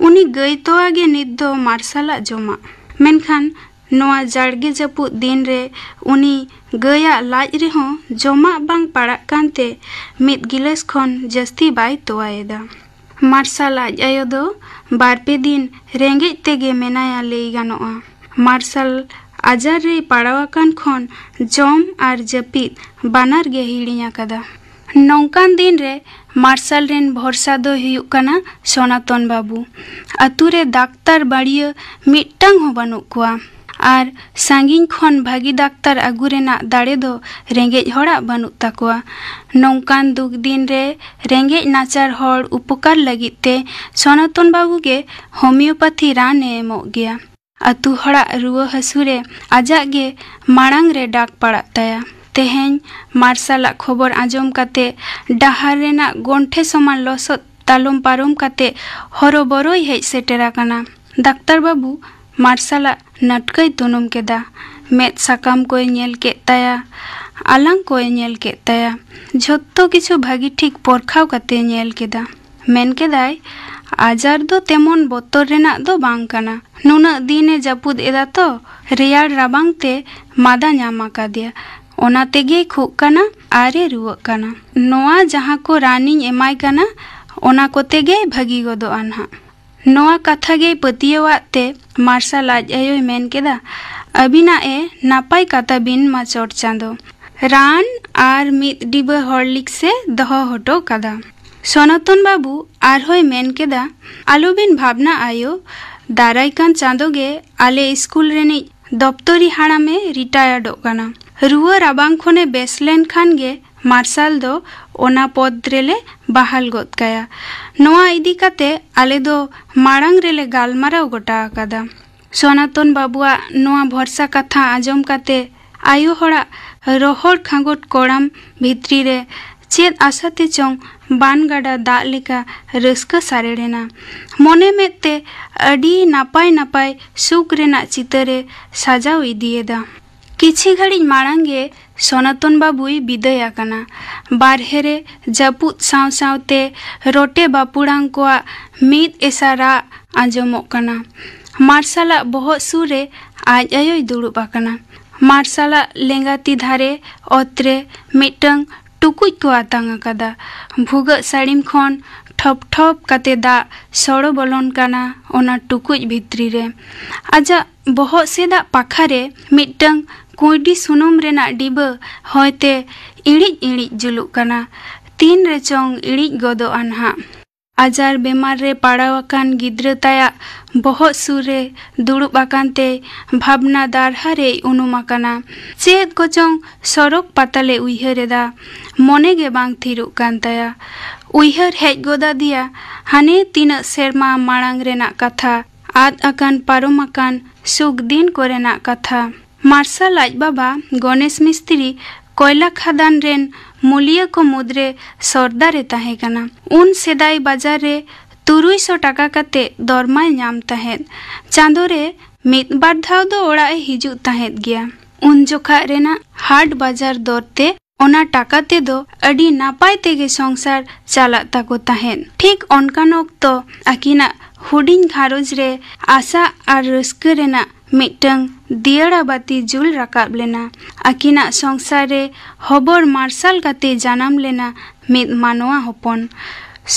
ᱩᱱᱤ ᱜᱟᱹᱭ ᱛᱚᱣᱟ ᱜᱮ ᱱᱤᱛ ᱫᱚ ᱢᱟᱨᱥᱟᱞᱟᱜ ᱡᱚᱢᱟᱜ᱾ ᱢᱮᱱᱠᱷᱟᱱ ᱱᱚᱣᱟ ᱡᱟᱲᱜᱮ ᱡᱟᱹᱯᱩᱫ ᱫᱤᱱ ᱨᱮ ᱩᱱᱤ ᱜᱟᱹᱭᱟᱜ ᱞᱟᱡ ᱨᱮᱦᱚᱸ ᱡᱚᱢᱟᱜ ᱵᱟᱝ ᱯᱟᱲᱟᱜ ᱠᱟᱱᱛᱮ ᱢᱤᱫ ᱜᱤᱞᱟᱹᱥ ᱠᱷᱚᱱ ᱡᱟᱹᱥᱛᱤ ᱵᱟᱭ ᱛᱚᱣᱟᱭᱮᱫᱟ᱾ ᱢᱟᱨᱥᱟᱞ ᱟᱡ ᱟᱭᱳ ᱫᱚ ᱵᱟᱨ ᱯᱮ ᱫᱤᱱ ᱨᱮᱸᱜᱮᱡ ᱛᱮᱜᱮ ᱢᱮᱱᱟᱭᱟ ᱞᱟᱹᱭ ᱜᱟᱱᱚᱜᱼᱟ᱾ ᱢᱟᱨᱥᱟᱞ ᱟᱡᱟᱨ ᱨᱮᱭ ᱯᱟᱲᱟᱣ ᱟᱠᱟᱱ ᱠᱷᱚᱱ ᱡᱚᱢ ᱟᱨ ᱡᱟᱹᱯᱤᱫ ᱵᱟᱱᱟᱨ ᱜᱮ ᱦᱤᱲᱤᱧ ᱟᱠᱟᱫᱟ᱾ ᱱᱚᱝᱠᱟᱱ ᱫᱤᱱ ᱨᱮ ᱢᱟᱨᱥᱟᱞ ᱨᱮᱱ ᱵᱷᱚᱨᱥᱟ ᱫᱚᱭ ᱦᱩᱭᱩᱜ ᱠᱟᱱᱟ ᱥᱚᱱᱟᱛᱚᱱ ᱵᱟᱹᱵᱩ᱾ ᱟᱹᱛᱩ ᱨᱮ ᱰᱟᱠᱛᱟᱨ ᱵᱟᱹᱲᱤᱭᱟᱹ ᱢᱤᱫᱴᱟᱝ ᱦᱚᱸ ᱵᱟᱹᱱᱩᱜ ᱠᱚᱣᱟ᱾ ᱟᱨ ᱥᱟᱺᱜᱤᱧ ᱠᱷᱚᱱ ᱵᱷᱟᱹᱜᱤ ᱰᱟᱠᱛᱟᱨ ᱟᱹᱜᱩ ᱨᱮᱱᱟᱜ ᱫᱟᱲᱮ ᱫᱚ ᱨᱮᱸᱜᱮᱡ ᱦᱚᱲᱟᱜ ᱵᱟᱹᱱᱩᱜ ᱛᱟᱠᱚᱣᱟ᱾ ᱱᱚᱝᱠᱟᱱ ᱫᱩᱠ ᱫᱤᱱ ᱨᱮ ᱨᱮᱸᱜᱮᱡ ᱱᱟᱪᱟᱨ ᱦᱚᱲ ᱩᱯᱚᱠᱟᱨ ᱞᱟᱹᱜᱤᱫ ᱛᱮ ᱥᱚᱱᱟᱛᱚᱱ ᱵᱟᱹᱵᱩ ᱜᱮ ᱦᱳᱢᱤᱭᱳᱯᱟᱛᱷᱤ ᱨᱟᱱ ᱮ ᱮᱢᱚᱜ ᱜᱮᱭᱟ᱾ ᱟᱹᱛᱩ ᱦᱚᱲᱟᱜ ᱨᱩᱣᱟᱹ ᱦᱟᱹᱥᱩ ᱨᱮ ᱟᱡᱟᱜ ᱜᱮ ᱢᱟᱲᱟᱝ ᱨᱮ ᱰᱟᱠ ᱯᱟᱲᱟᱜ ᱛᱟᱭᱟ᱾ ᱛᱮᱦᱮᱧ ᱢᱟᱨᱥᱟᱞᱟᱜ ᱠᱷᱚᱵᱚᱨ ᱟᱸᱡᱚᱢ ᱠᱟᱛᱮ ᱰᱟᱦᱟᱨ ᱨᱮᱱᱟᱜ ᱜᱚᱱᱴᱷᱮ ᱥᱚᱢᱟᱱ ᱞᱚᱥᱚᱫ ᱛᱟᱞᱚᱢ ᱯᱟᱨᱚᱢ ᱠᱟᱛᱮ ᱦᱚᱨᱚᱵᱚᱨᱚᱭ ᱦᱮᱡ ᱥᱮᱴᱮᱨ ᱟᱠᱟᱱᱟ᱾ ᱰᱟᱠᱛᱟᱨ ᱵᱟᱹᱵᱩ, ᱢᱟᱨᱥᱟᱞᱟᱜ ᱱᱟᱹᱴᱠᱟᱹᱭ ᱛᱩᱱᱩᱢ ᱠᱮᱫᱟ᱾ ᱢᱮᱫ ᱥᱟᱠᱟᱢ ᱠᱚᱭ ᱧᱮᱞ ᱠᱮᱫ ᱛᱟᱭᱟ, ᱟᱞᱟᱝ ᱠᱚᱭ ᱧᱮᱞ ᱠᱮᱫ ᱛᱟᱭᱟ᱾ ᱡᱷᱚᱛᱚ ᱠᱤᱪᱷᱩ ᱵᱷᱟᱹᱜᱤ ᱴᱷᱤᱠ ᱯᱚᱨᱠᱷᱟᱣ ᱠᱟᱛᱮᱭ ᱧᱮᱞ ᱠᱮᱫᱟ᱾ ᱢᱮᱱ ᱠᱮᱫᱟᱭ, "ᱟᱡᱟᱨ ᱫᱚ ᱛᱮᱢᱚᱱ ᱵᱚᱛᱚᱨ ᱨᱮᱱᱟᱜ ᱫᱚ ᱵᱟᱝ ᱠᱟᱱᱟ᱾ ᱱᱩᱱᱟᱹᱜ ᱫᱤᱱᱮ ᱡᱟᱹᱯᱩᱫ ᱮᱫᱟ ᱛᱚ, ᱨᱮᱭᱟᱲ ᱨᱟᱵᱟᱝ ᱛᱮ ᱢᱟᱫᱟ ᱧᱟᱢ ᱟᱠᱟᱫᱮᱭᱟ᱾ ᱚᱱᱟ ᱛᱮᱜᱮᱭ ᱠᱷᱩᱜ ᱠᱟᱱᱟ ᱟᱨᱮ ᱨᱩᱣᱟᱹᱜ ᱠᱟᱱᱟ᱾ ᱱᱚᱣᱟ ᱡᱟᱦᱟᱸ ᱠᱚ ᱨᱟᱱᱤᱧ ᱮᱢᱟᱭ ᱠᱟᱱᱟ, ᱚᱱᱟ ᱠᱚᱛᱮ ᱜᱮᱭ ᱵᱷᱟᱹᱜᱤ ᱜᱚᱫᱚᱜᱼᱟ ᱱᱟᱦᱟᱜ᱾" ᱱᱚᱣᱟ ᱠᱟᱛᱷᱟ ᱜᱮᱭ ᱯᱟᱹᱛᱭᱟᱹᱣᱟᱫ ᱛᱮ ᱢᱟᱨᱥᱟᱞ ᱟᱡ ᱟᱭᱳᱭ ᱢᱮᱱ ᱠᱮᱫᱟ, "ᱟᱹᱵᱤᱱᱟᱜ ᱮ ᱱᱟᱯᱟᱭ ᱠᱟᱛᱟ ᱵᱤᱱ ᱢᱟ ᱪᱚᱴ ᱪᱟᱸᱫᱚ᱾" ᱨᱟᱱ ᱟᱨ ᱢᱤᱫ ᱰᱤᱵᱟᱹ ᱦᱚᱨᱞᱤᱠᱥ ᱮ ᱫᱚᱦᱚ ᱦᱚᱴᱚ ᱠᱟᱫᱟ᱾ ᱥᱚᱱᱟᱛᱚᱱ ᱵᱟᱹᱵᱩ ᱟᱨᱦᱚᱸᱭ ᱢᱮᱱ ᱠᱮᱫᱟ, "ᱟᱞᱚᱵᱤᱱ ᱵᱷᱟᱵᱽᱱᱟ ᱟᱭᱳ, ᱫᱟᱨᱟᱭ ᱠᱟᱱ ᱪᱟᱸᱫᱳ ᱜᱮ ᱟᱞᱮ ᱥᱠᱩᱞ ᱨᱤᱱᱤᱡ ᱫᱚᱯᱛᱚᱨᱤ ᱦᱟᱲᱟᱢᱮ ᱨᱤᱴᱟᱭᱟᱨᱰᱚᱜ ᱠᱟᱱᱟ᱾ ᱨᱩᱣᱟᱹ ᱨᱟᱵᱟᱝ ᱠᱷᱚᱱᱮ ᱵᱮᱥ ᱞᱮᱱ ᱠᱷᱟᱱ ᱜᱮ ᱢᱟᱨᱥᱟᱞ ᱫᱚ ᱚᱱᱟ ᱯᱚᱫᱽ ᱨᱮᱞᱮ ᱵᱟᱦᱟᱞ ᱜᱚᱫ ᱠᱟᱭᱟ᱾ ᱱᱚᱣᱟ ᱤᱫᱤ ᱠᱟᱛᱮ ᱟᱞᱮ ᱫᱚ ᱢᱟᱲᱟᱝ ᱨᱮᱞᱮ ᱜᱟᱞᱢᱟᱨᱟᱣ ᱜᱚᱴᱟ ᱟᱠᱟᱫᱟ᱾" ᱥᱚᱱᱟᱛᱚᱱ ᱵᱟᱹᱵᱩᱣᱟᱜ ᱱᱚᱣᱟ ᱵᱷᱚᱨᱥᱟ ᱠᱟᱛᱷᱟ ᱟᱸᱡᱚᱢ ᱠᱟᱛᱮ ᱟᱭᱳ ᱦᱚᱲᱟᱜ ᱨᱚᱦᱚᱲ ᱠᱷᱟᱸᱜᱚᱴ ᱠᱚᱲᱟᱢ ᱵᱷᱤᱛᱨᱤ ᱨᱮ ᱪᱮᱫ ᱟᱥᱟ ᱛᱮ ᱪᱚᱝ ᱵᱟᱱ ᱜᱟᱰᱟ ᱫᱟᱜ ᱞᱮᱠᱟ ᱨᱟᱹᱥᱠᱟᱹ ᱥᱟᱨᱮᱲ ᱮᱱᱟ᱾ ᱢᱚᱱᱮ ᱢᱮᱫ ᱛᱮ ᱟᱹᱰᱤ ᱱᱟᱯᱟᱭ ᱱᱟᱯᱟᱭ ᱥᱩᱠ ᱨᱮᱱᱟᱜ ᱪᱤᱛᱟᱹᱨᱮ ᱥᱟᱡᱟᱣ ᱤᱫᱤᱭᱮᱫᱟ᱾ ᱠᱤᱪᱷᱤ ᱜᱷᱟᱹᱲᱤᱡ ᱢᱟᱲᱟᱝ ᱜᱮ ᱥᱚᱱᱟᱛᱚᱱ ᱵᱟᱹᱵᱩᱭ ᱵᱤᱫᱟᱹᱭ ᱟᱠᱟᱱᱟ᱾ ᱵᱟᱨᱦᱮ ᱨᱮ ᱡᱟᱹᱯᱩᱫ ᱥᱟᱶ ᱥᱟᱶᱛᱮ ᱨᱚᱴᱮ ᱵᱟᱹᱯᱩᱲᱟᱝ ᱠᱚᱣᱟᱜ ᱢᱤᱫ ᱮᱥᱟ ᱨᱟᱜ ᱟᱸᱡᱚᱢᱚᱜ ᱠᱟᱱᱟ᱾ ᱢᱟᱨᱥᱟᱞᱟᱜ ᱵᱚᱦᱚᱜ ᱥᱩᱨ ᱨᱮ ᱟᱡ ᱟᱭᱳᱭ ᱫᱩᱲᱩᱵ ᱟᱠᱟᱱᱟ᱾ ᱢᱟᱨᱥᱟᱞᱟᱜ ᱞᱮᱸᱜᱟ ᱛᱤ ᱫᱷᱟᱨᱮ ᱚᱛ ᱨᱮ ᱢᱤᱫᱴᱟᱝ ᱴᱩᱠᱩᱡ ᱠᱚ ᱟᱛᱟᱝ ᱟᱠᱟᱫᱟ᱾ ᱵᱷᱩᱜᱟᱹᱜ ᱥᱟᱹᱲᱤᱢ ᱠᱷᱚᱱ ᱴᱷᱚᱯ ᱴᱷᱚᱯ ᱠᱟᱛᱮ ᱫᱟᱜ ᱥᱚᱲᱚ ᱵᱚᱞᱚᱱ ᱠᱟᱱᱟ ᱚᱱᱟ ᱴᱩᱠᱩᱡ ᱵᱷᱤᱛᱨᱤ ᱨᱮ᱾ ᱟᱡᱟᱜ ᱵᱚᱦᱚᱜ ᱥᱮᱫᱟᱜ ᱯᱟᱠᱷᱟ ᱨᱮ ᱢᱤᱫᱴᱟᱝ ᱠᱩᱸᱭᱰᱤ ᱥᱩᱱᱩᱢ ᱨᱮᱱᱟᱜ ᱰᱤᱵᱟᱹ ᱦᱚᱭᱛᱮ ᱤᱬᱤᱡ ᱤᱬᱤᱡ ᱡᱩᱞᱩᱜ ᱠᱟᱱᱟ᱾ ᱛᱤᱱ ᱨᱮᱪᱚᱝ ᱤᱬᱤᱡ ᱜᱚᱫᱚᱜᱼᱟ ᱱᱟᱦᱟᱜ᱾ ᱟᱡᱟᱨ ᱵᱮᱢᱟᱨ ᱨᱮ ᱯᱟᱲᱟᱣ ᱟᱠᱟᱱ ᱜᱤᱫᱽᱨᱟᱹ ᱛᱟᱭᱟᱜ ᱵᱚᱦᱚᱜ ᱥᱩᱨ ᱨᱮ ᱫᱩᱲᱩᱵ ᱟᱠᱟᱱ ᱛᱮᱭ ᱵᱷᱟᱵᱽᱱᱟ ᱫᱟᱨᱦᱟ ᱨᱮᱭ ᱩᱱᱩᱢ ᱟᱠᱟᱱᱟ᱾ ᱪᱮᱫ ᱠᱚᱪᱚᱝ ᱥᱚᱨᱚᱠ ᱯᱟᱛᱟᱞᱮ ᱩᱭᱦᱟᱹᱨ ᱮᱫᱟ᱾ ᱢᱚᱱᱮ ᱜᱮ ᱵᱟᱝ ᱛᱷᱤᱨᱚᱜ ᱠᱟᱱ ᱛᱟᱭᱟ᱾ ᱩᱭᱦᱟᱹᱨ ᱦᱮᱡ ᱜᱚᱫ ᱟᱫᱮᱭᱟ ᱦᱟᱱᱮ ᱛᱤᱱᱟᱹᱜ ᱥᱮᱨᱢᱟ ᱢᱟᱲᱟᱝ ᱨᱮᱱᱟᱜ ᱠᱟᱛᱷᱟ, ᱟᱫ ᱟᱠᱟᱱ ᱯᱟᱨᱚᱢ ᱟᱠᱟᱱ ᱥᱩᱠ ᱫᱤᱱ ᱠᱚᱨᱮᱱᱟᱜ ᱠᱟᱛᱷᱟ᱾ ᱢᱟᱨᱥᱟᱞ ᱟᱡ ᱵᱟᱵᱟ ᱜᱚᱱᱮᱥ ᱢᱤᱥᱛᱨᱤ ᱠᱚᱭᱞᱟ ᱠᱷᱟᱫᱟᱱ ᱨᱮᱱ ᱢᱩᱞᱤᱭᱟᱹ ᱠᱚ ᱢᱩᱫᱽᱨᱮ ᱥᱚᱨᱫᱟᱨᱮ ᱛᱟᱦᱮᱸ ᱠᱟᱱᱟ᱾ ᱩᱱ ᱥᱮᱫᱟᱭ ᱵᱟᱡᱟᱨ ᱨᱮ ᱛᱩᱨᱩᱭ ᱥᱚ ᱴᱟᱠᱟ ᱠᱟᱛᱮ ᱫᱚᱨᱢᱟᱭ ᱧᱟᱢ ᱛᱟᱦᱮᱸᱫ᱾ ᱪᱟᱸᱫᱳ ᱨᱮ ᱢᱤᱫ ᱵᱟᱨ ᱫᱷᱟᱣ ᱫᱚ ᱚᱲᱟᱜ ᱮ ᱦᱤᱡᱩᱜ ᱛᱟᱦᱮᱸᱫ ᱜᱮᱭᱟ᱾ ᱩᱱ ᱡᱚᱠᱷᱟᱜ ᱨᱮᱱᱟᱜ ᱦᱟᱴ ᱵᱟᱡᱟᱨ ᱫᱚᱨ ᱛᱮ ᱚᱱᱟ ᱴᱟᱠᱟ ᱛᱮᱫᱚ ᱟᱹᱰᱤ ᱱᱟᱯᱟᱭ ᱛᱮᱜᱮ ᱥᱚᱝᱥᱟᱨ ᱪᱟᱞᱟᱜ ᱛᱟᱠᱚ ᱛᱟᱦᱮᱸᱫ᱾ ᱴᱷᱤᱠ ᱚᱱᱠᱟᱱ ᱚᱠᱛᱚ ᱟᱹᱠᱤᱱᱟᱜ ᱦᱩᱰᱤᱧ ᱜᱷᱟᱨᱚᱸᱡᱽ ᱨᱮ ᱟᱥᱟ ᱟᱨ ᱨᱟᱹᱥᱠᱟᱹ ᱨᱮᱱᱟᱜ ᱢᱤᱫᱴᱟᱝ ᱫᱤᱭᱟᱹᱲᱟ ᱵᱟᱹᱛᱤ ᱡᱩᱞ ᱨᱟᱠᱟᱵ ᱞᱮᱱᱟ᱾ ᱟᱹᱠᱤᱱᱟᱜ ᱥᱚᱝᱥᱟᱨ ᱨᱮ ᱦᱚᱵᱚᱨ ᱢᱟᱨᱥᱟᱞ ᱠᱟᱛᱮ ᱡᱟᱱᱟᱢ ᱞᱮᱱᱟ ᱢᱤᱫ ᱢᱟᱱᱣᱟ ᱦᱚᱯᱚᱱ᱾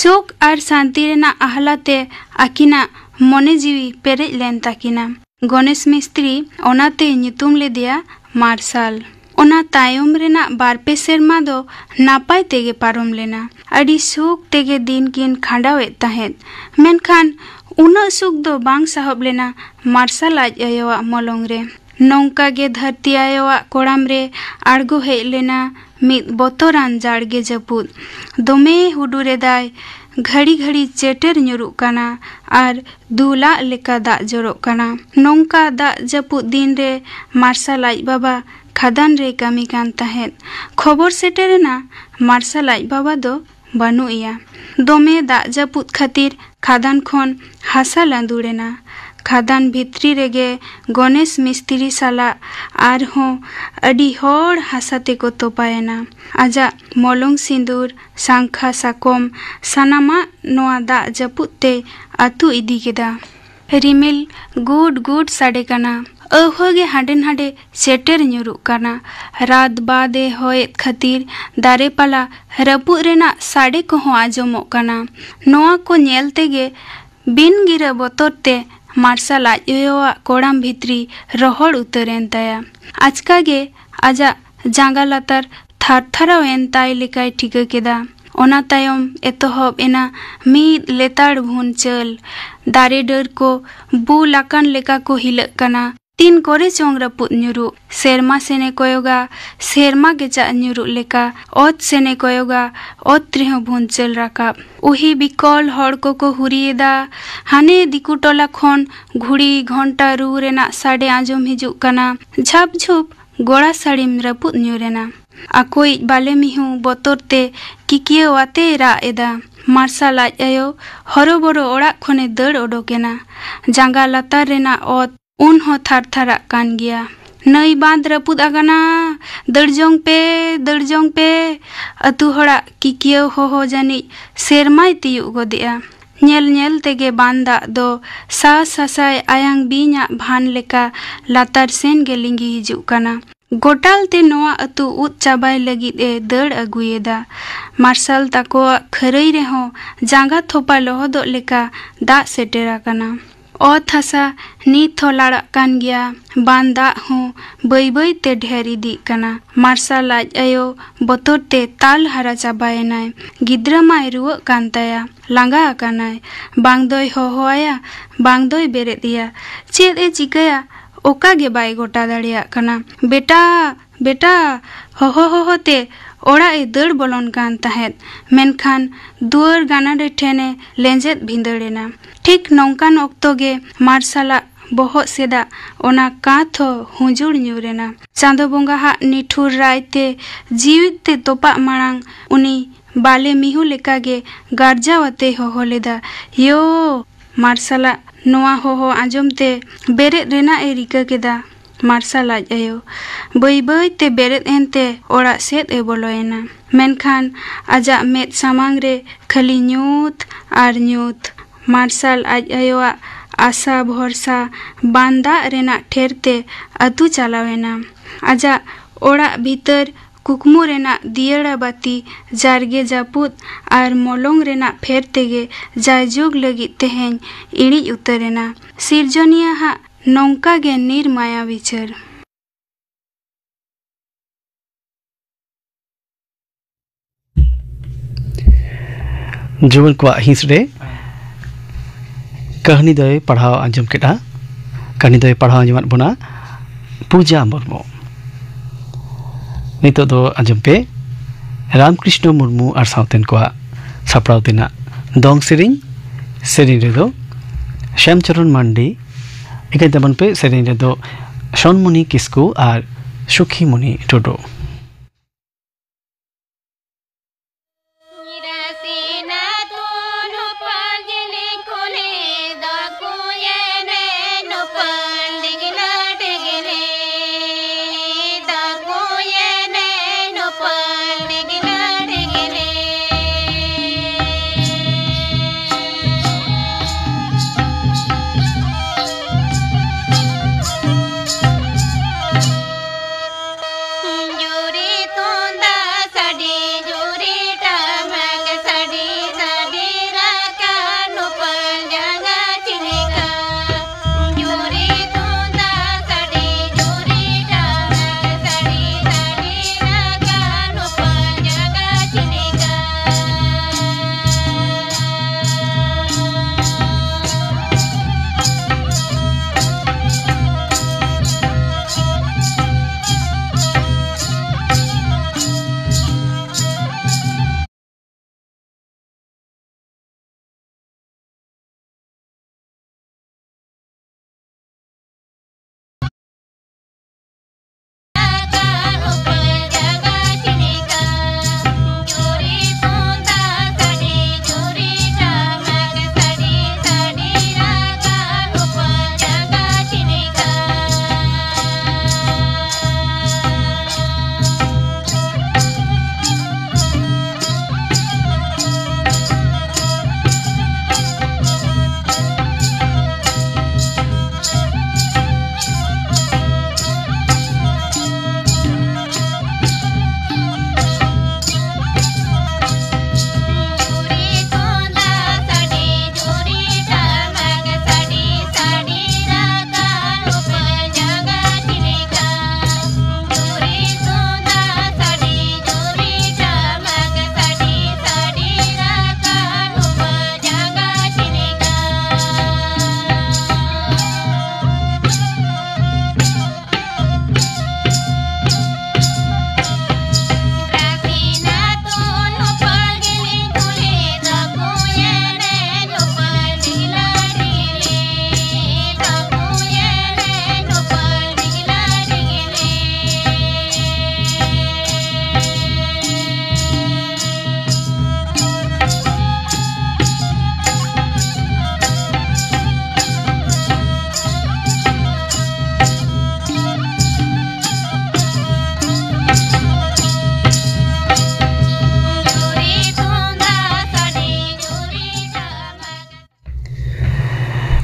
ᱥᱩᱠ ᱟᱨ ᱥᱟᱱᱛᱤ ᱨᱮᱱᱟᱜ ᱟᱦᱞᱟ ᱛᱮ ᱟᱹᱠᱤᱱᱟᱜ ᱢᱚᱱᱮ ᱡᱤᱣᱤ ᱯᱮᱨᱮᱡ ᱞᱮᱱ ᱛᱟᱹᱠᱤᱱᱟ᱾ ᱜᱚᱱᱮᱥ ᱢᱤᱥᱛᱨᱤ ᱚᱱᱟᱛᱮᱭ ᱧᱩᱛᱩᱢ ᱞᱮᱫᱮᱭᱟ ᱢᱟᱨᱥᱟᱞ᱾ ᱚᱱᱟ ᱛᱟᱭᱚᱢ ᱨᱮᱱᱟᱜ ᱵᱟᱨ ᱯᱮ ᱥᱮᱨᱢᱟ ᱫᱚ ᱱᱟᱯᱟᱭ ᱛᱮᱜᱮ ᱯᱟᱨᱚᱢ ᱞᱮᱱᱟ᱾ ᱟᱹᱰᱤ ᱥᱩᱠ ᱛᱮᱜᱮ ᱫᱤᱱ ᱠᱤᱱ ᱠᱷᱟᱸᱰᱟᱣᱮᱫ ᱛᱟᱦᱮᱸᱫ᱾ ᱢᱮᱱᱠᱷᱟᱱ ᱩᱱᱟᱹᱜ ᱥᱩᱠ ᱫᱚ ᱵᱟᱝ ᱥᱟᱦᱚᱵ ᱞᱮᱱᱟ ᱢᱟᱨᱥᱟᱞ ᱟᱡ ᱟᱭᱳᱣᱟᱜ ᱢᱚᱞᱚᱝ ᱨᱮ᱾ ᱱᱚᱝᱠᱟ ᱜᱮ ᱫᱷᱟᱹᱨᱛᱤ ᱟᱭᱳᱣᱟᱜ ᱠᱚᱲᱟᱢ ᱨᱮ ᱟᱬᱜᱚ ᱦᱮᱡ ᱞᱮᱱᱟ ᱢᱤᱫ ᱵᱚᱛᱚᱨᱟᱱ ᱡᱟᱲᱜᱮ ᱡᱟᱹᱯᱩᱫ᱾ ᱫᱚᱢᱮ ᱦᱩᱰᱩᱨ ᱮᱫᱟᱭ, ᱜᱷᱟᱹᱲᱤ ᱜᱷᱟᱹᱲᱤ ᱪᱮᱴᱮᱨ ᱧᱩᱨᱩᱜ ᱠᱟᱱᱟ ᱟᱨ ᱫᱩᱞᱟᱜ ᱞᱮᱠᱟ ᱫᱟᱜ ᱡᱚᱨᱚᱜ ᱠᱟᱱᱟ᱾ ᱱᱚᱝᱠᱟ ᱫᱟᱜ ᱡᱟᱹᱯᱩᱫ ᱫᱤᱱ ᱨᱮ ᱢᱟᱨᱥᱟᱞ ᱟᱡ ᱵᱟᱵᱟ ᱠᱷᱟᱫᱟᱱ ᱨᱮᱭ ᱠᱟᱹᱢᱤ ᱠᱟᱱ ᱛᱟᱦᱮᱸᱫ᱾ ᱠᱷᱚᱵᱚᱨ ᱥᱮᱴᱮᱨᱮᱱᱟ, ᱢᱟᱨᱥᱟᱞ ᱟᱡ ᱵᱟᱵᱟ ᱫᱚ ᱵᱟᱹᱱᱩᱜ ᱮᱭᱟ᱾ ᱫᱚᱢᱮ ᱫᱟᱜ ᱡᱟᱹᱯᱩᱫ ᱠᱷᱟᱹᱛᱤᱨ ᱠᱷᱟᱫᱟᱱ ᱠᱷᱚᱱ ᱦᱟᱥᱟ ᱞᱟᱸᱫᱩᱲ ᱮᱱᱟ᱾ ᱠᱷᱟᱫᱟᱱ ᱵᱷᱤᱛᱨᱤ ᱨᱮᱜᱮ ᱜᱚᱱᱮᱥ ᱢᱤᱥᱛᱨᱤ ᱥᱟᱞᱟᱜ ᱟᱨᱦᱚᱸ ᱟᱹᱰᱤ ᱦᱚᱲ ᱦᱟᱥᱟ ᱛᱮᱠᱚ ᱛᱚᱯᱟᱭᱮᱱᱟ᱾ ᱟᱡᱟᱜ ᱢᱚᱞᱚᱝ ᱥᱤᱸᱫᱩᱨ, ᱥᱟᱝᱠᱷᱟ ᱥᱟᱠᱚᱢ, ᱥᱟᱱᱟᱢᱟᱜ ᱱᱚᱣᱟ ᱫᱟᱜ ᱡᱟᱹᱯᱩᱫ ᱛᱮᱭ ᱟᱹᱛᱩ ᱤᱫᱤ ᱠᱮᱫᱟ᱾ ᱨᱤᱢᱤᱞ ᱜᱩᱰ ᱜᱩᱰ ᱥᱟᱰᱮ ᱠᱟᱱᱟ᱾ ᱟᱹᱣᱦᱟᱹ ᱜᱮ ᱦᱟᱸᱰᱮ ᱱᱟᱰᱮ ᱪᱮᱴᱮᱨ ᱧᱩᱨᱩᱜ ᱠᱟᱱᱟ᱾ ᱨᱟᱛ ᱵᱟᱫ ᱮ ᱦᱚᱭᱮᱫ ᱠᱷᱟᱹᱛᱤᱨ ᱫᱟᱨᱮ ᱯᱟᱞᱟ ᱨᱟᱹᱯᱩᱫ ᱨᱮᱱᱟᱜ ᱥᱟᱰᱮ ᱠᱚᱦᱚᱸ ᱟᱸᱡᱚᱢᱚᱜ ᱠᱟᱱᱟ᱾ ᱱᱚᱣᱟ ᱠᱚ ᱧᱮᱞ ᱛᱮᱜᱮ ᱵᱤᱱ ᱜᱤᱨᱟᱹ ᱵᱚᱛᱚᱨ ᱛᱮ ᱢᱟᱨᱥᱟᱞ ᱟᱡ ᱟᱭᱳᱣᱟᱜ ᱠᱚᱲᱟᱢ ᱵᱷᱤᱛᱨᱤ ᱨᱚᱦᱚᱲ ᱩᱛᱟᱹᱨ ᱮᱱ ᱛᱟᱭᱟ᱾ ᱟᱪᱠᱟ ᱜᱮ ᱟᱡᱟᱜ ᱡᱟᱸᱜᱟ ᱞᱟᱛᱟᱨ ᱛᱷᱟᱨ ᱛᱷᱟᱨᱟᱣ ᱮᱱ ᱛᱟᱭ ᱞᱮᱠᱟᱭ ᱴᱷᱤᱠᱟᱹ ᱠᱮᱫᱟ᱾ ᱚᱱᱟ ᱛᱟᱭᱚᱢ ᱮᱛᱚᱦᱚᱵ ᱮᱱᱟ ᱢᱤᱫ ᱞᱮᱛᱟᱲ ᱵᱷᱩᱱᱪᱟᱹᱞ᱾ ᱫᱟᱨᱮ ᱰᱟᱹᱨ ᱠᱚ ᱵᱩᱞ ᱟᱠᱟᱱ ᱞᱮᱠᱟ ᱠᱚ ᱦᱤᱞᱟᱹᱜ ᱠᱟᱱᱟ᱾ ᱛᱤᱱ ᱠᱚᱨᱮ ᱪᱚᱝ ᱨᱟᱹᱯᱩᱫ ᱧᱩᱨᱩᱜ᱾ ᱥᱮᱨᱢᱟ ᱥᱮᱱᱮ ᱠᱚᱭᱚᱜᱟ, ᱥᱮᱨᱢᱟ ᱜᱮᱪᱟᱜ ᱧᱩᱨᱩᱜ ᱞᱮᱠᱟ᱾ ᱚᱛ ᱥᱮᱱᱮ ᱠᱚᱭᱚᱜᱟ, ᱚᱛ ᱨᱮᱦᱚᱸ ᱵᱷᱩᱱᱪᱟᱹᱞ ᱨᱟᱠᱟᱵ᱾ ᱩᱦᱤ ᱵᱤᱠᱚᱞ ᱦᱚᱲ ᱠᱚᱠᱚ ᱦᱩᱨᱤᱭᱮᱫᱟ᱾ ᱦᱟᱱᱮ ᱫᱤᱠᱩ ᱴᱚᱞᱟ ᱠᱷᱚᱱ ᱜᱷᱩᱲᱤ ᱜᱷᱚᱱᱴᱟ ᱨᱩ ᱨᱮᱱᱟᱜ ᱥᱟᱰᱮ ᱟᱸᱡᱚᱢ ᱦᱤᱡᱩᱜ ᱠᱟᱱᱟ᱾ ᱡᱷᱟᱯ ᱡᱷᱩᱯ ᱜᱚᱲᱟ ᱥᱟᱹᱲᱤᱢ ᱨᱟᱹᱯᱩᱫ ᱧᱩᱨ ᱮᱱᱟ᱾ ᱟᱠᱚᱭᱤᱡ ᱵᱟᱞᱮ ᱢᱤᱦᱩ ᱵᱚᱛᱚᱨ ᱛᱮ ᱠᱤᱠᱤᱭᱟᱹᱣ ᱟᱛᱮᱭ ᱨᱟᱜ ᱮᱫᱟ᱾ ᱢᱟᱨᱥᱟᱞ ᱟᱡ ᱟᱭᱳ ᱦᱚᱨᱚᱵᱚᱨᱚ ᱚᱲᱟᱜ ᱠᱷᱚᱱᱮ ᱫᱟᱹᱲ ᱚᱰᱚᱠ ᱮᱱᱟ᱾ ᱡᱟᱸᱜᱟ ᱞᱟᱛᱟᱨ ᱨᱮᱱᱟᱜ ᱚᱛ ᱩᱱ ᱦᱚᱸ ᱛᱷᱟᱨ ᱛᱷᱟᱨᱟᱜ ᱠᱟᱱ ᱜᱮᱭᱟ᱾ ᱱᱟᱹᱭ ᱵᱟᱸᱫᱽ ᱨᱟᱹᱯᱩᱫ ᱟᱠᱟᱱᱟ, ᱫᱟᱹᱲ ᱡᱚᱝ ᱯᱮ, ᱫᱟᱹᱲ ᱡᱚᱝ ᱯᱮ᱾ ᱟᱹᱛᱩ ᱦᱚᱲᱟᱜ ᱠᱤᱠᱤᱭᱟᱹᱣ ᱦᱚᱦᱚ ᱡᱟᱹᱱᱤᱡ ᱥᱮᱨᱢᱟᱭ ᱛᱤᱭᱩᱜ ᱜᱚᱫᱮᱜᱼᱟ᱾ ᱧᱮᱞ ᱧᱮᱞ ᱛᱮᱜᱮ ᱵᱟᱸᱫᱽ ᱫᱟᱜ ᱫᱚ ᱥᱟᱥ ᱥᱟᱥᱟᱭ ᱟᱭᱟᱝ ᱵᱤᱧᱟᱜ ᱵᱷᱟᱱ ᱞᱮᱠᱟ ᱞᱟᱛᱟᱨ ᱥᱮᱱ ᱜᱮ ᱞᱤᱸᱜᱤ ᱦᱤᱡᱩᱜ ᱠᱟᱱᱟ᱾ ᱜᱚᱴᱟᱞ ᱛᱮ ᱱᱚᱣᱟ ᱟᱹᱛᱩ ᱩᱫ ᱪᱟᱵᱟᱭ ᱞᱟᱹᱜᱤᱫ ᱮ ᱫᱟᱹᱲ ᱟᱹᱜᱩᱭᱮᱫᱟ᱾ ᱢᱟᱨᱥᱟᱞ ᱛᱟᱠᱚᱣᱟᱜ ᱠᱷᱟᱹᱨᱟᱹᱭ ᱨᱮᱦᱚᱸ ᱡᱟᱸᱜᱟ ᱛᱷᱚᱯᱟ ᱞᱚᱦᱚᱫᱚᱜ ᱞᱮᱠᱟ ᱫᱟᱜ ᱥᱮᱴᱮᱨ ᱟᱠᱟᱱᱟ᱾ ᱚᱛ ᱦᱟᱥᱟ ᱱᱤᱛ ᱦᱚᱸ ᱞᱟᱲᱟᱜ ᱠᱟᱱ ᱜᱮᱭᱟ, ᱵᱟᱱ ᱫᱟᱜ ᱦᱚᱸ ᱵᱟᱹᱭ ᱵᱟᱹᱭ ᱛᱮ ᱰᱷᱮᱨ ᱤᱫᱤᱜ ᱠᱟᱱᱟ᱾ ᱢᱟᱨᱥᱟᱞ ᱟᱡ ᱟᱭᱳ ᱵᱚᱛᱚᱨ ᱛᱮ ᱛᱟᱞ ᱦᱟᱨᱟ ᱪᱟᱵᱟᱭᱮᱱᱟᱭ᱾ ᱜᱤᱫᱽᱨᱟᱹ ᱢᱟᱭ ᱨᱩᱣᱟᱹᱜ ᱠᱟᱱ ᱛᱟᱭᱟ, ᱞᱟᱸᱜᱟ ᱟᱠᱟᱱᱟᱭ᱾ ᱵᱟᱝ ᱫᱚᱭ ᱦᱚᱦᱚ ᱟᱭᱟ, ᱵᱟᱝ ᱫᱚᱭ ᱵᱮᱨᱮᱫ ᱮᱭᱟ᱾ ᱪᱮᱫ ᱮ ᱪᱤᱠᱟᱹᱭᱟ, ᱚᱠᱟ ᱜᱮ ᱵᱟᱭ ᱜᱚᱴᱟ ᱫᱟᱲᱮᱭᱟᱜ ᱠᱟᱱᱟ᱾ "ᱵᱮᱴᱟ, ᱵᱮᱴᱟ!" ᱦᱚᱦᱚ ᱦᱚᱦᱚ ᱛᱮ ᱚᱲᱟᱜ ᱮ ᱫᱟᱹᱲ ᱵᱚᱞᱚᱱ ᱠᱟᱱ ᱛᱟᱦᱮᱸᱫ, ᱢᱮᱱᱠᱷᱟᱱ ᱫᱩᱣᱟᱹᱨ ᱜᱟᱱᱟᱰᱮ ᱴᱷᱮᱱ ᱮ ᱞᱮᱸᱡᱮᱫ ᱵᱷᱤᱸᱫᱟᱹᱲ ᱮᱱᱟ᱾ ᱴᱷᱤᱠ ᱱᱚᱝᱠᱟᱱ ᱚᱠᱛᱚ ᱜᱮ ᱢᱟᱨᱥᱟᱞᱟᱜ ᱵᱚᱦᱚᱜ ᱥᱮᱫᱟᱜ ᱚᱱᱟ ᱠᱟᱸᱛ ᱦᱚᱸ ᱦᱩᱸᱡᱩᱲ ᱧᱩᱨ ᱮᱱᱟ᱾ ᱪᱟᱸᱫᱚ ᱵᱚᱸᱜᱟ ᱦᱟᱜ ᱱᱤᱴᱷᱩᱨ ᱨᱟᱭ ᱛᱮ ᱡᱤᱣᱤᱫ ᱛᱮ ᱛᱚᱯᱟᱜ ᱢᱟᱲᱟᱝ ᱩᱱᱤ ᱵᱟᱞᱮ ᱢᱤᱦᱩ ᱞᱮᱠᱟᱜᱮ ᱜᱟᱨᱡᱟᱣ ᱟᱛᱮᱭ ᱦᱚᱦᱚ ᱞᱮᱫᱟ, "ᱭᱳ!" ᱢᱟᱨᱥᱟᱞᱟᱜ ᱱᱚᱣᱟ ᱦᱚᱦᱚ ᱟᱸᱡᱚᱢ ᱛᱮ ᱵᱮᱨᱮᱫ ᱨᱮᱱᱟᱜ ᱮ ᱨᱤᱠᱟᱹ ᱠᱮᱫᱟ᱾ ᱢᱟᱨᱥᱟᱞ ᱟᱡ ᱟᱭᱳ ᱵᱟᱹᱭ ᱵᱟᱹᱭ ᱛᱮ ᱵᱮᱨᱮᱫ ᱮᱱᱛᱮ ᱚᱲᱟᱜ ᱥᱮᱫ ᱮ ᱵᱚᱞᱚᱭᱮᱱᱟ᱾ ᱢᱮᱱᱠᱷᱟᱱ ᱟᱡᱟᱜ ᱢᱮᱫ ᱥᱟᱢᱟᱝ ᱨᱮ ᱠᱷᱟᱹᱞᱤ ᱧᱩᱛ ᱟᱨ ᱧᱩᱛ᱾ ᱢᱟᱨᱥᱟᱞ ᱟᱡ ᱟᱭᱳᱣᱟᱜ ᱟᱥᱟ ᱵᱷᱚᱨᱥᱟ ᱵᱟᱱ ᱫᱟᱜ ᱨᱮᱱᱟᱜ ᱴᱷᱮᱨ ᱛᱮ ᱟᱹᱛᱩ ᱪᱟᱞᱟᱣᱮᱱᱟ᱾ ᱟᱡᱟᱜ ᱚᱲᱟᱜ ᱵᱷᱤᱛᱟᱹᱨ ᱠᱩᱠᱢᱩ ᱨᱮᱱᱟᱜ ᱫᱤᱭᱟᱹᱲᱟ ᱵᱟᱹᱛᱤ ᱡᱟᱨᱜᱮ ᱡᱟᱹᱯᱩᱫ ᱟᱨ ᱢᱚᱞᱚᱝ ᱨᱮᱱᱟᱜ ᱯᱷᱮᱨ ᱛᱮᱜᱮ ᱡᱟᱭᱡᱩᱜᱽ ᱞᱟᱹᱜᱤᱫ ᱛᱮᱦᱮᱧ ᱤᱬᱤᱡ ᱩᱛᱟᱹᱨᱮᱱᱟ᱾ ᱥᱤᱨᱡᱚᱱᱤᱭᱟᱹ ᱦᱟᱜ ᱱᱚᱝᱠᱟ ᱜᱮ ᱱᱤᱨᱢᱟᱭᱟ ᱵᱤᱪᱟᱹᱨ᱾ ᱡᱩᱣᱟᱹᱱ ᱠᱚᱣᱟᱜ ᱦᱤᱸᱥ ᱨᱮ ᱠᱟᱹᱦᱱᱤ ᱫᱚᱭ ᱯᱟᱲᱦᱟᱣ ᱟᱸᱡᱚᱢ ᱠᱮᱫᱼᱟ᱾ ᱠᱟᱹᱦᱱᱤ ᱫᱚᱭ ᱯᱟᱲᱦᱟᱣ ᱟᱸᱡᱚᱢᱟᱫ ᱵᱚᱱᱟ ᱯᱩᱡᱟ ᱢᱩᱨᱢᱩ᱾ ᱱᱤᱛᱚᱜ ᱫᱚ ᱟᱸᱡᱚᱢ ᱯᱮ ᱨᱟᱢᱠᱨᱤᱥᱱᱚ ᱢᱩᱨᱢᱩ ᱟᱨ ᱥᱟᱶᱛᱮᱱ ᱠᱚᱣᱟᱜ ᱥᱟᱯᱲᱟᱣ ᱛᱮᱱᱟᱜ ᱫᱚᱝ ᱥᱮᱨᱮᱧ᱾ ᱥᱮᱨᱮᱧ ᱨᱮᱫᱚ ᱥᱭᱟᱢᱪᱚᱨᱚᱱ ᱢᱟᱱᱰᱤ, ᱮᱠᱟᱭ ᱛᱟᱵᱚᱱ ᱯᱮ᱾ ᱥᱮᱨᱮᱧ ᱨᱮᱫᱚ ᱥᱚᱱᱢᱩᱱᱤ ᱠᱤᱥᱠᱩ ᱟᱨ ᱥᱩᱠᱷᱤᱢᱩᱱᱤ ᱴᱩᱰᱩ᱾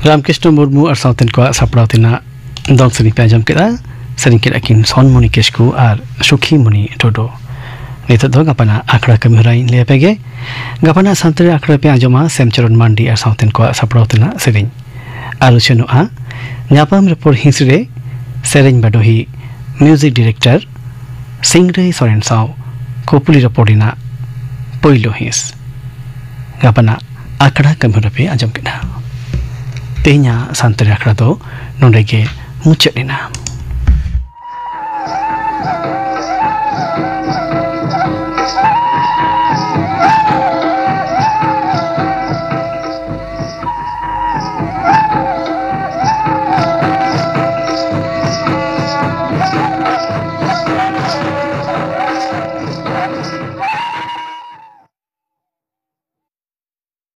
ᱨᱟᱢᱠᱨᱤᱥᱱᱚ ᱢᱩᱨᱢᱩ ᱟᱨ ᱥᱟᱶᱛᱮᱱ ᱠᱚᱣᱟᱜ ᱥᱟᱯᱲᱟᱣ ᱛᱮᱱᱟᱜ ᱫᱚᱝ ᱥᱮᱨᱮᱧ ᱯᱮ ᱟᱸᱡᱚᱢ ᱠᱮᱫᱟ᱾ ᱥᱮᱨᱮᱧ ᱠᱮᱫᱟ ᱠᱤᱱ ᱥᱚᱱᱢᱚᱱᱤ ᱠᱤᱥᱠᱩ ᱟᱨ ᱥᱩᱠᱷᱤᱢᱚᱱᱤ ᱴᱩᱰᱩ᱾ ᱱᱤᱛᱚᱜ ᱫᱚ ᱜᱟᱯᱟᱱᱟᱜ ᱟᱠᱷᱲᱟ ᱠᱟᱹᱢᱤ ᱦᱚᱨᱟᱧ ᱞᱟᱹᱭ ᱟᱯᱮ ᱜᱮ᱾ ᱜᱟᱯᱟᱱᱟᱜ ᱥᱟᱱᱛᱟᱲᱤ ᱟᱠᱷᱲᱟ ᱯᱮ ᱟᱸᱡᱚᱢᱟ ᱥᱮᱢᱪᱚᱨᱚᱱ ᱢᱟᱱᱰᱤ ᱟᱨ ᱥᱟᱶᱛᱮᱱ ᱠᱚᱣᱟᱜ ᱥᱟᱯᱲᱟᱣ ᱛᱮᱱᱟᱜ ᱥᱮᱨᱮᱧ᱾ ᱟᱨ ᱩᱪᱷᱟᱹᱱᱚᱜᱼᱟ ᱧᱟᱯᱟᱢ ᱨᱚᱯᱚᱲ ᱦᱤᱸᱥ ᱨᱮ ᱥᱮᱨᱮᱧ ᱵᱟᱰᱚᱦᱤ, ᱢᱤᱣᱡᱤᱠ ᱰᱤᱨᱮᱠᱴᱚᱨ ᱥᱤᱝᱨᱟᱹᱭ ᱥᱚᱨᱮᱱ ᱥᱟᱶ ᱠᱩᱯᱞᱤ ᱨᱚᱯᱚᱲ ᱨᱮᱱᱟᱜ ᱯᱳᱭᱞᱳ ᱦᱤᱸᱥ᱾ ᱜᱟᱯᱟᱱᱟᱜ ᱟᱠᱷᱲᱟ ᱠᱟᱹᱢᱤ ᱦᱚᱨᱟ ᱯᱮ ᱟᱸᱡᱚᱢ ᱠᱮᱫᱟ᱾ ᱛᱮᱦᱮᱧᱟᱜ ᱥᱟᱱᱛᱟᱲᱤ ᱟᱠᱷᱲᱟ ᱫᱚ ᱱᱚᱰᱮ ᱜᱮ ᱢᱩᱪᱟᱹᱫ ᱮᱱᱟ᱾